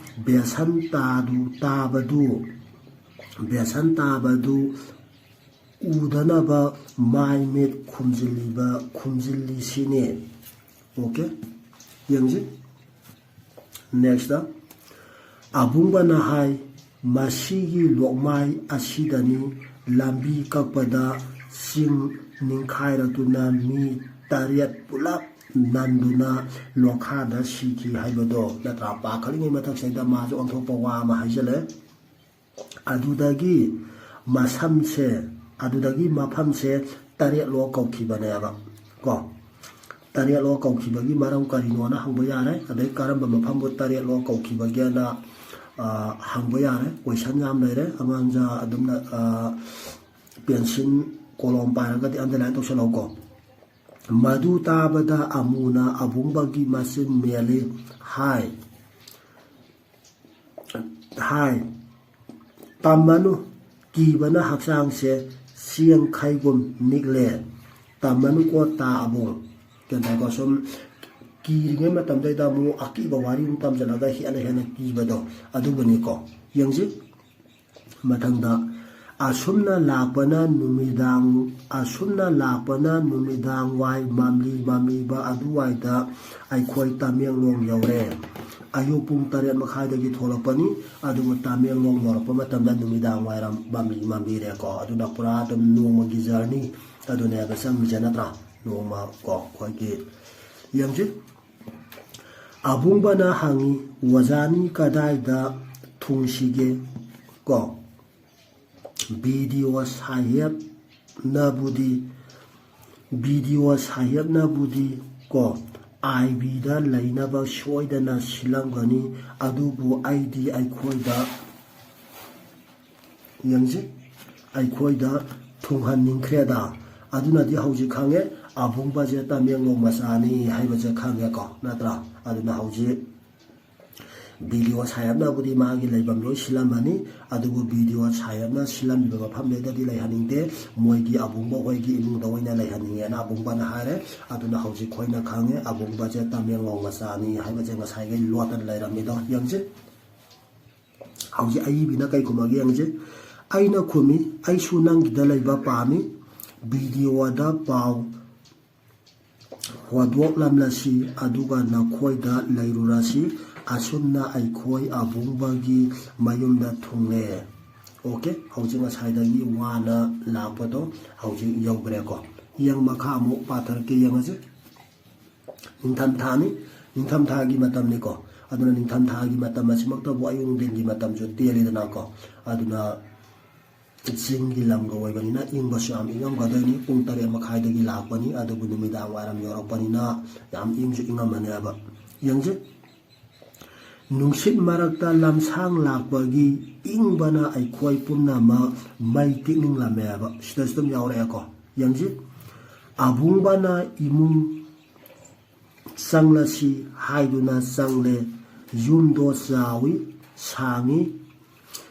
ꯕꯦꯁꯟ ꯇꯥꯗꯨ, ꯇꯥꯕꯗꯨ, ꯕꯦꯁꯟ ꯇꯥꯕꯗꯨ ꯎꯗꯅꯕ ꯃꯥꯏ ꯃꯤꯠ ꯈꯨꯝꯖꯤꯜꯂꯤꯕ, ꯈꯨꯝꯖꯤꯜꯂꯤꯁꯤꯅꯦ"꯫ ꯑꯣꯀꯦ, ꯌꯦꯡꯁꯤ꯫ ꯅꯦꯛꯁꯇ ꯑꯕꯨꯡꯕꯅ ꯍꯥꯏ, "ꯃꯁꯤꯒꯤ ꯂꯣꯛꯃꯥꯏ ꯑꯁꯤꯗꯅꯤ ꯂꯝꯕꯤ ꯀꯛꯄꯗ ꯆꯤꯡ ꯅꯤꯡꯈꯥꯏꯔꯛꯇꯨꯅ ꯃꯤ ꯇꯔꯦꯠ ꯄꯨꯂꯞ ꯅꯟꯗꯨꯅ ꯂꯣꯈꯥꯗ ꯁꯤꯈꯤ ꯍꯥꯏꯕꯗꯣ", ꯅꯠꯇ꯭ꯔꯥ? ꯄꯥꯈꯠꯂꯤꯉꯩ ꯃꯊꯛꯁꯤꯗ ꯃꯥꯁꯨ ꯑꯣꯟꯊꯣꯛꯄ ꯋꯥ ꯑꯃ ꯍꯥꯏꯖꯜꯂꯦ꯫ ꯑꯗꯨꯗꯒꯤ ꯃꯁꯝꯁꯦ, ꯑꯗꯨꯗꯒꯤ ꯃꯐꯝꯁꯦ ꯇꯔꯦꯠꯂꯣ ꯀꯧꯈꯤꯕꯅꯦꯕ ꯀꯣ꯫ ꯇꯔꯦꯠꯂꯣ ꯀꯧꯈꯤꯕꯒꯤ ꯃꯔꯝ ꯀꯔꯤꯅꯣꯅ ꯍꯪꯕ ꯌꯥꯔꯦ꯫ ꯑꯗꯩ ꯀꯔꯝꯕ ꯃꯐꯝꯕꯨ ꯇꯔꯦꯠꯂꯣ ꯀꯧꯈꯤꯕꯒꯦꯅ, ꯑ, ꯍꯪꯕ ꯌꯥꯔꯦ꯫ ꯀꯣꯏꯁꯟ ꯌꯥꯝ ꯂꯩꯔꯦ꯫ ꯑꯉꯥꯡꯖꯥ ꯑꯗꯨꯝꯅ, ꯑ, ꯄꯦꯟꯁꯤꯜ ꯀꯣꯂꯣꯝ ꯄꯥꯏꯔꯒꯗꯤ ꯑꯟꯗꯔꯂꯥꯏꯟ ꯇꯧꯁꯜꯂꯛꯎꯀꯣ꯫ ꯃꯗꯨ ꯇꯥꯕꯗ ꯑꯃꯨꯅ ꯑꯕꯨꯡꯕꯒꯤ ꯃꯆꯤꯟ ꯃꯦꯜꯂꯤ꯫ ꯍꯥꯏ, ꯍꯥꯏ, "ꯇꯝꯃꯅꯨ, ꯀꯤꯕꯅ ꯍꯛꯆꯥꯡꯁꯦ ꯆꯦꯡꯈꯩꯒꯨꯝ ꯅꯤꯛꯂꯦ꯫ ꯇꯝꯃꯅꯨꯀꯣ ꯇꯥ ꯑꯕꯨꯡ"꯫ ꯀꯩꯅꯣ ꯇꯧꯀꯣ, ꯁꯨꯝ ꯀꯤꯔꯤꯉꯩ ꯃꯇꯝꯗꯩꯗ ꯑꯃꯨꯛ ꯑꯀꯤꯕ ꯋꯥꯔꯤ ꯑꯃꯨꯛ ꯇꯝꯁꯤꯜꯂꯒ ꯍꯦꯟꯅ ꯍꯦꯟꯅ ꯀꯤꯕꯗꯣ ꯑꯗꯨꯕꯨꯅꯤꯀꯣ꯫ ꯌꯦꯡꯁꯤ꯫ ꯃꯊꯪꯗ, ꯑꯁꯨꯝꯅ ꯂꯥꯛꯄꯅ ꯅꯨꯃꯤꯗꯥꯡ, ꯑꯁꯨꯝꯅ ꯂꯥꯛꯄꯅ ꯅꯨꯃꯤꯗꯥꯡ ꯋꯥꯏ ꯃꯝꯂꯤ ꯃꯝꯂꯤꯕ ꯑꯗꯨꯋꯥꯏꯗ ꯑꯩꯈꯣꯏ ꯇꯃꯦꯡꯂꯣꯡ ꯌꯧꯔꯦ꯫ ꯑꯌꯨꯛ ꯄꯨꯡ ꯇꯔꯦꯠ ꯃꯈꯥꯏꯗꯒꯤ ꯊꯣꯛꯂꯛꯄꯅꯤ, ꯑꯗꯨꯕꯨ ꯇꯃꯦꯡꯂꯣꯡ ꯌꯧꯔꯛꯄ ꯃꯇꯝꯗ ꯅꯨꯃꯤꯗꯥꯡ ꯋꯥꯏꯔꯝ ꯃꯝꯂꯤ ꯃꯝꯂꯤꯔꯦꯀꯣ꯫ ꯑꯗꯨꯅ ꯄꯨꯔꯥ ꯑꯗꯨꯝ ꯅꯣꯡꯃꯒꯤ ꯖꯔꯅꯤ ꯑꯗꯨꯅꯦꯕ ꯆꯪꯉꯤꯁꯦ ꯅꯠꯇ꯭ꯔꯥ? ꯅꯣꯡꯃ ꯀꯣ ꯑꯩꯈꯣꯏꯒꯤ ꯌꯦꯡꯁꯤ꯫ ꯑꯕꯨꯡꯕꯅ ꯍꯪꯉꯤ, "ꯑꯣꯖꯥꯅꯤ ꯀꯗꯥꯏꯗ ꯊꯨꯡꯁꯤꯒꯦ?" ꯀꯣ꯫ ꯕꯤ ꯗꯤ ꯑꯣ ꯁꯥꯍꯦꯕꯅꯕꯨꯗꯤ, ꯕꯤ ꯗꯤ ꯑꯣ ꯁꯥꯍꯦꯕꯅꯕꯨꯗꯤ ꯀꯣ, ꯑꯥꯏ ꯕꯤꯗ ꯂꯩꯅꯕ ꯁꯣꯏꯗꯅ ꯁꯤꯜꯂꯝꯒꯅꯤ, ꯑꯗꯨꯕꯨ ꯑꯩꯗꯤ ꯑꯩꯈꯣꯏꯗ, ꯌꯦꯡꯁꯤ, ꯑꯩꯈꯣꯏꯗ ꯊꯨꯡꯍꯟꯅꯤꯡꯈ꯭ꯔꯦꯗ꯫ ꯑꯗꯨꯅꯗꯤ ꯍꯧꯖꯤꯛ ꯈꯪꯉꯦ, ꯑꯕꯨꯡꯕꯁꯦ ꯇꯃꯦꯡꯂꯣꯡ ꯃꯆꯥꯅꯤ ꯍꯥꯏꯕꯁꯦ ꯈꯪꯉꯦꯀꯣ, ꯅꯠꯇ꯭ꯔꯥ? ꯑꯗꯨꯅ ꯍꯧꯖꯤꯛ ꯕꯤ ꯗꯤ ꯑꯣ ꯁꯥꯍꯦꯕꯅꯕꯨꯗꯤ ꯃꯥꯒꯤ ꯂꯩꯐꯝ ꯂꯣꯏ ꯁꯤꯜꯂꯝꯃꯅꯤ, ꯑꯗꯨꯕꯨ ꯕꯤ ꯗꯤ ꯑꯣ ꯁꯥꯍꯦꯕꯅ ꯁꯤꯜꯂꯝꯃꯤꯕ ꯃꯐꯝꯗꯨꯗꯗꯤ ꯂꯩꯍꯟꯅꯤꯡꯗꯦ, ꯃꯣꯏꯒꯤ ꯑꯕꯨꯡꯕ ꯍꯣꯏꯒꯤ ꯏꯃꯨꯡꯗ ꯑꯣꯏꯅ ꯂꯩꯍꯟꯅꯤꯡꯉꯦꯅ ꯑꯕꯨꯡꯕꯅ ꯍꯥꯏꯔꯦ꯫ ꯑꯗꯨꯅ ꯍꯧꯖꯤꯛ ꯑꯩꯈꯣꯏꯅ ꯈꯪꯉꯦ, ꯑꯕꯨꯡꯕꯁꯦ ꯇꯃꯦꯡꯂꯣꯡ ꯃꯆꯥꯅꯤ ꯍꯥꯏꯕꯁꯦ ꯉꯁꯥꯏꯈꯩ ꯂꯣꯠꯇꯅ ꯂꯩꯔꯝꯃꯤꯗꯣ ꯌꯦꯡꯁꯤ꯫ ꯍꯧꯖꯤꯛ ꯑꯏꯕꯤꯅ ꯀꯩ ꯈꯨꯝꯃꯒꯦ ꯌꯦꯡꯁꯤ꯫ ꯑꯩꯅ ꯈꯨꯝꯃꯤ, "ꯑꯩꯁꯨ ꯅꯪꯒꯤꯗ ꯂꯩꯕ ꯄꯥꯝꯃꯤ꯫ ꯕꯤ ꯗꯤ ꯑꯣꯗ ꯄꯥꯎ ꯍꯣꯗꯣꯛꯂꯝꯂꯁꯤ, ꯑꯗꯨꯒ ꯅꯈꯣꯏꯗ ꯂꯩꯔꯨꯔꯁꯤ꯫ ꯑꯁꯨꯝꯅ ꯑꯩꯈꯣꯏ ꯑꯕꯨꯡꯕꯒꯤ ꯃꯌꯨꯝꯗ ꯊꯨꯡꯂꯦ"꯫ ꯑꯣꯀꯦ, ꯍꯧꯖꯤꯛ ꯉꯁꯥꯏꯗꯒꯤ ꯋꯥꯅ ꯂꯥꯛꯄꯗꯣ ꯍꯧꯖꯤꯛ ꯌꯧꯈ꯭ꯔꯦꯀꯣ꯫ ꯌꯦꯡ ꯃꯈꯥ ꯑꯃꯨꯛ ꯄꯥꯊꯔꯛꯀꯦ, ꯌꯦꯡꯉꯁꯤ꯫ ꯅꯤꯡꯊꯝꯊꯥꯅꯤ, ꯅꯤꯡꯊꯝꯊꯥꯒꯤ ꯃꯇꯝꯅꯤꯀꯣ꯫ ꯑꯗꯨꯅ ꯅꯤꯡꯊꯝꯊꯥꯒꯤ ꯃꯇꯝ ꯑꯁꯤꯃꯛꯇꯕꯨ ꯑꯌꯨꯛ ꯅꯨꯡꯊꯤꯟꯒꯤ ꯃꯇꯝꯁꯨ ꯇꯦꯜꯂꯤꯗꯅꯀꯣ꯫ ꯑꯗꯨꯅ ꯆꯤꯡꯒꯤ ꯂꯝꯒ ꯑꯣꯏꯕꯅꯤꯅ ꯏꯪꯕꯁꯨ ꯌꯥꯝ ꯏꯪꯉꯝꯒꯗꯣꯏꯅꯤ꯫ ꯄꯨꯡ ꯇꯔꯦꯠ ꯃꯈꯥꯏꯗꯒꯤ ꯂꯥꯛꯄꯅꯤ, ꯑꯗꯨꯕꯨ ꯅꯨꯃꯤꯗꯥꯡ ꯋꯥꯏꯔꯝ ꯌꯧꯔꯛꯄꯅꯤꯅ ꯌꯥꯝ ꯏꯪꯁꯨ ꯏꯪꯉꯝꯃꯅꯦꯕ꯫ ꯌꯦꯡꯁꯤ, ꯅꯨꯡꯁꯤꯠ ꯃꯔꯛꯇ ꯂꯝꯁꯥꯡ ꯂꯥꯛꯄꯒꯤ ꯏꯪꯕꯅ ꯑꯩꯈꯣꯏ ꯄꯨꯝꯅꯃꯛ ꯃꯩ ꯇꯤꯛꯅꯤꯡꯂꯝꯃꯦꯕ꯫ ꯁꯤꯗꯁꯨ ꯑꯗꯨꯝ ꯌꯥꯎꯔꯛꯑꯦꯀꯣ꯫ ꯌꯦꯡꯁꯤ, ꯑꯕꯨꯡꯕꯅ ꯏꯃꯨꯡ ꯆꯪꯂꯁꯤ ꯍꯥꯏꯗꯨꯅ ꯆꯪꯂꯦ꯫ ꯌꯨꯝꯗꯣ ꯆꯥꯎꯏ, ꯁꯥꯡꯏ꯫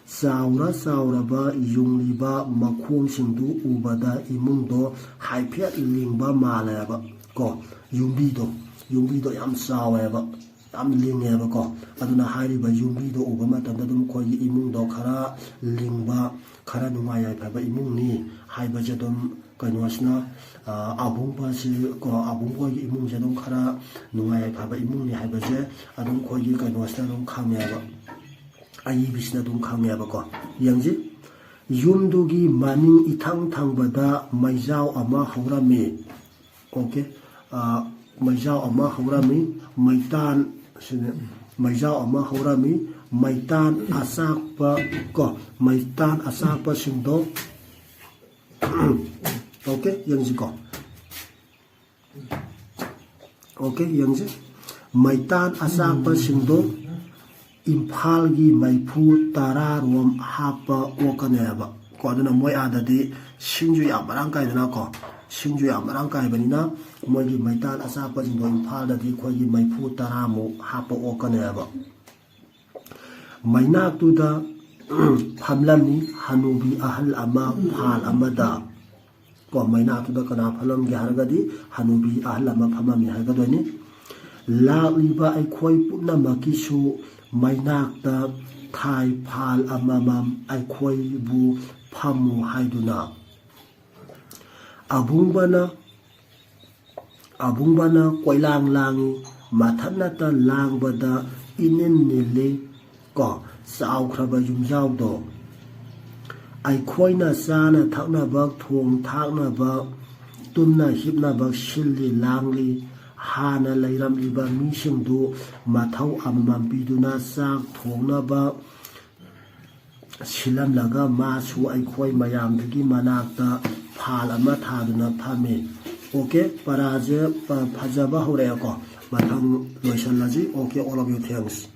ꯆꯥꯎꯔ ꯆꯥꯎꯔꯕ ꯌꯨꯡꯂꯤꯕ ꯃꯈꯣꯡꯁꯤꯡꯗꯨ ꯎꯕꯗ ꯏꯃꯨꯡꯗꯣ ꯍꯥꯏꯐꯦꯠ ꯂꯤꯡꯕ ꯃꯥꯜꯂꯦꯕ ꯀꯣ꯫ ꯌꯨꯝꯕꯤꯗꯣ, ꯌꯨꯝꯕꯤꯗꯣ ꯌꯥꯝ ꯆꯥꯎꯋꯦꯕ, ꯌꯥꯝ ꯂꯤꯡꯉꯦꯕꯀꯣ꯫ ꯑꯗꯨꯅ ꯍꯥꯏꯔꯤꯕ ꯌꯨꯝꯕꯤꯗꯣ ꯎꯕ ꯃꯇꯝꯗ ꯑꯗꯨꯝ ꯑꯩꯈꯣꯏꯒꯤ ꯏꯃꯨꯡꯗꯣ ꯈꯔ ꯂꯤꯡꯕ, ꯈꯔ ꯅꯨꯡꯉꯥꯏ ꯌꯥꯏꯐꯕ ꯏꯃꯨꯡꯅꯤ ꯍꯥꯏꯕꯁꯦ ꯑꯗꯨꯝ ꯀꯩꯅꯣꯁꯤꯅ, ꯑ, ꯑꯕꯨꯡꯕꯁꯤ ꯀꯣ, ꯑꯕꯨꯡꯕ ꯍꯣꯏꯒꯤ ꯏꯃꯨꯡꯁꯦ ꯑꯗꯨꯝ ꯈꯔ ꯅꯨꯡꯉꯥꯏ ꯌꯥꯏꯐꯕ ꯏꯃꯨꯡꯅꯤ ꯍꯥꯏꯕꯁꯦ ꯑꯗꯨꯝ ꯑꯩꯈꯣꯏꯒꯤ ꯀꯩꯅꯣꯁꯤꯅ ꯑꯗꯨꯝ ꯈꯪꯉꯦꯕ, ꯑꯏꯕꯤꯁꯤꯅ ꯑꯗꯨꯝ ꯈꯪꯉꯦꯕꯀꯣ꯫ ꯌꯦꯡꯁꯤ, ꯌꯨꯝꯗꯨꯒꯤ ꯃꯅꯤꯡ ꯏꯊꯪ ꯊꯪꯕꯗ ꯃꯩꯖꯥꯎ ꯑꯃ ꯍꯧꯔꯝꯃꯤ꯫ ꯑꯣꯀꯦ, ꯑ, ꯃꯩꯖꯥꯎ ꯑꯃ ꯍꯧꯔꯝꯃꯤ꯫ ꯃꯩꯇꯥꯟ ꯁꯤꯅꯦ, ꯃꯩꯖꯥꯎ ꯑꯃ ꯍꯧꯔꯝꯃꯤ꯫ ꯃꯩꯇꯥꯟ ꯑꯆꯥꯛꯄ ꯀꯣ, ꯃꯩꯇꯥꯟ ꯑꯆꯥꯛꯄꯁꯤꯡꯗꯣ, ꯑꯣꯀꯦ, ꯌꯦꯡꯁꯤꯀꯣ꯫ ꯑꯣꯀꯦ, ꯌꯦꯡꯁꯤ꯫ ꯃꯩꯇꯥꯟ ꯑꯆꯥꯛꯄꯁꯤꯡꯗꯣ ꯏꯝꯐꯥꯜꯒꯤ ꯃꯩꯐꯨ ꯇꯔꯥꯔꯣꯝ ꯍꯥꯞꯄ ꯑꯣꯛꯀꯅꯦꯕ ꯀꯣ꯫ ꯑꯗꯨꯅ ꯃꯣꯏ ꯑꯥꯗꯗꯤ ꯁꯤꯡꯁꯨ ꯌꯥꯝ ꯃꯔꯥꯡ ꯀꯥꯏꯗꯅꯀꯣ, ꯁꯤꯡꯁꯨ ꯌꯥꯝ ꯃꯔꯥꯡ ꯀꯥꯏꯕꯅꯤꯅ ꯃꯣꯏꯒꯤ ꯃꯩꯇꯥꯟ ꯑꯆꯥꯛꯄꯁꯤꯡꯗꯣ ꯏꯝꯐꯥꯜꯗꯗꯤ ꯑꯩꯈꯣꯏꯒꯤ ꯃꯩꯐꯨ ꯇꯔꯥꯃꯨꯛ ꯍꯥꯞꯄ ꯑꯣꯛꯀꯅꯦꯕ꯫ ꯃꯩꯅꯥꯛꯇꯨꯗ ꯐꯝꯂꯝꯃꯤ ꯍꯅꯨꯕꯤ ꯑꯍꯜ ꯑꯃ ꯐꯥꯜ ꯑꯃꯗ꯫ ꯀꯣ, ꯃꯩꯅꯥꯛꯇꯨꯗ ꯀꯅꯥ ꯐꯝꯂꯝꯒꯦ ꯍꯥꯏꯔꯒꯗꯤ ꯍꯅꯨꯕꯤ ꯑꯍꯜ ꯑꯃ ꯐꯝꯃꯝꯃꯤ ꯍꯥꯏꯒꯗꯣꯏꯅꯤ꯫ ꯂꯥꯛꯂꯤꯕ ꯑꯩꯈꯣꯏ ꯄꯨꯝꯅꯃꯛꯀꯤꯁꯨ ꯃꯩꯅꯥꯛꯇ ꯊꯥꯏ ꯐꯥꯜ ꯑꯃꯃꯝ ꯑꯩꯈꯣꯏꯕꯨ ꯐꯝꯃꯨ ꯍꯥꯏꯗꯨꯅ꯫ ꯑꯕꯨꯡꯕꯅ ꯑꯕꯨꯡꯕꯅ ꯀꯣꯏꯂꯥꯡ ꯂꯥꯡꯏ, ꯃꯊꯟꯅꯇ ꯂꯥꯡꯕꯗ ꯏꯅꯤꯟ ꯅꯤꯜꯂꯤ꯫ ꯀꯣ, ꯆꯥꯎꯈ꯭ꯔꯕ ꯌꯨꯝꯖꯥꯎꯗꯣ꯫ ꯑꯩꯈꯣꯏꯅ ꯆꯥꯅ ꯊꯛꯅꯕ, ꯊꯣꯡ ꯊꯥꯛꯅꯕ, ꯇꯨꯝꯅ ꯍꯤꯞꯅꯕ ꯁꯤꯜꯂꯤ ꯂꯥꯡꯂꯤ꯫ ꯍꯥꯟꯅ ꯂꯩꯔꯝꯂꯤꯕ ꯃꯤꯁꯤꯡꯗꯨ ꯃꯊꯧ ꯑꯃꯃꯝ ꯄꯤꯗꯨꯅ ꯆꯥꯛ ꯊꯣꯡꯅꯕ ꯁꯤꯜꯂꯝꯂꯒ ꯃꯥꯁꯨ ꯑꯩꯈꯣꯏ ꯃꯌꯥꯝꯗꯨꯒꯤ ꯃꯅꯥꯛꯇ ꯐꯥꯜ ꯑꯃ ꯊꯥꯗꯨꯅ ꯐꯝꯃꯤ꯫ ꯑꯣꯀꯦ, ꯄꯔꯥꯁꯦ ꯄ-, ꯐꯖꯕ ꯍꯧꯔꯛꯑꯦꯀꯣ꯫ ꯃꯊꯪ ꯂꯣꯏꯁꯤꯜꯂꯁꯤ꯫ Okay, all of you, thanks꯫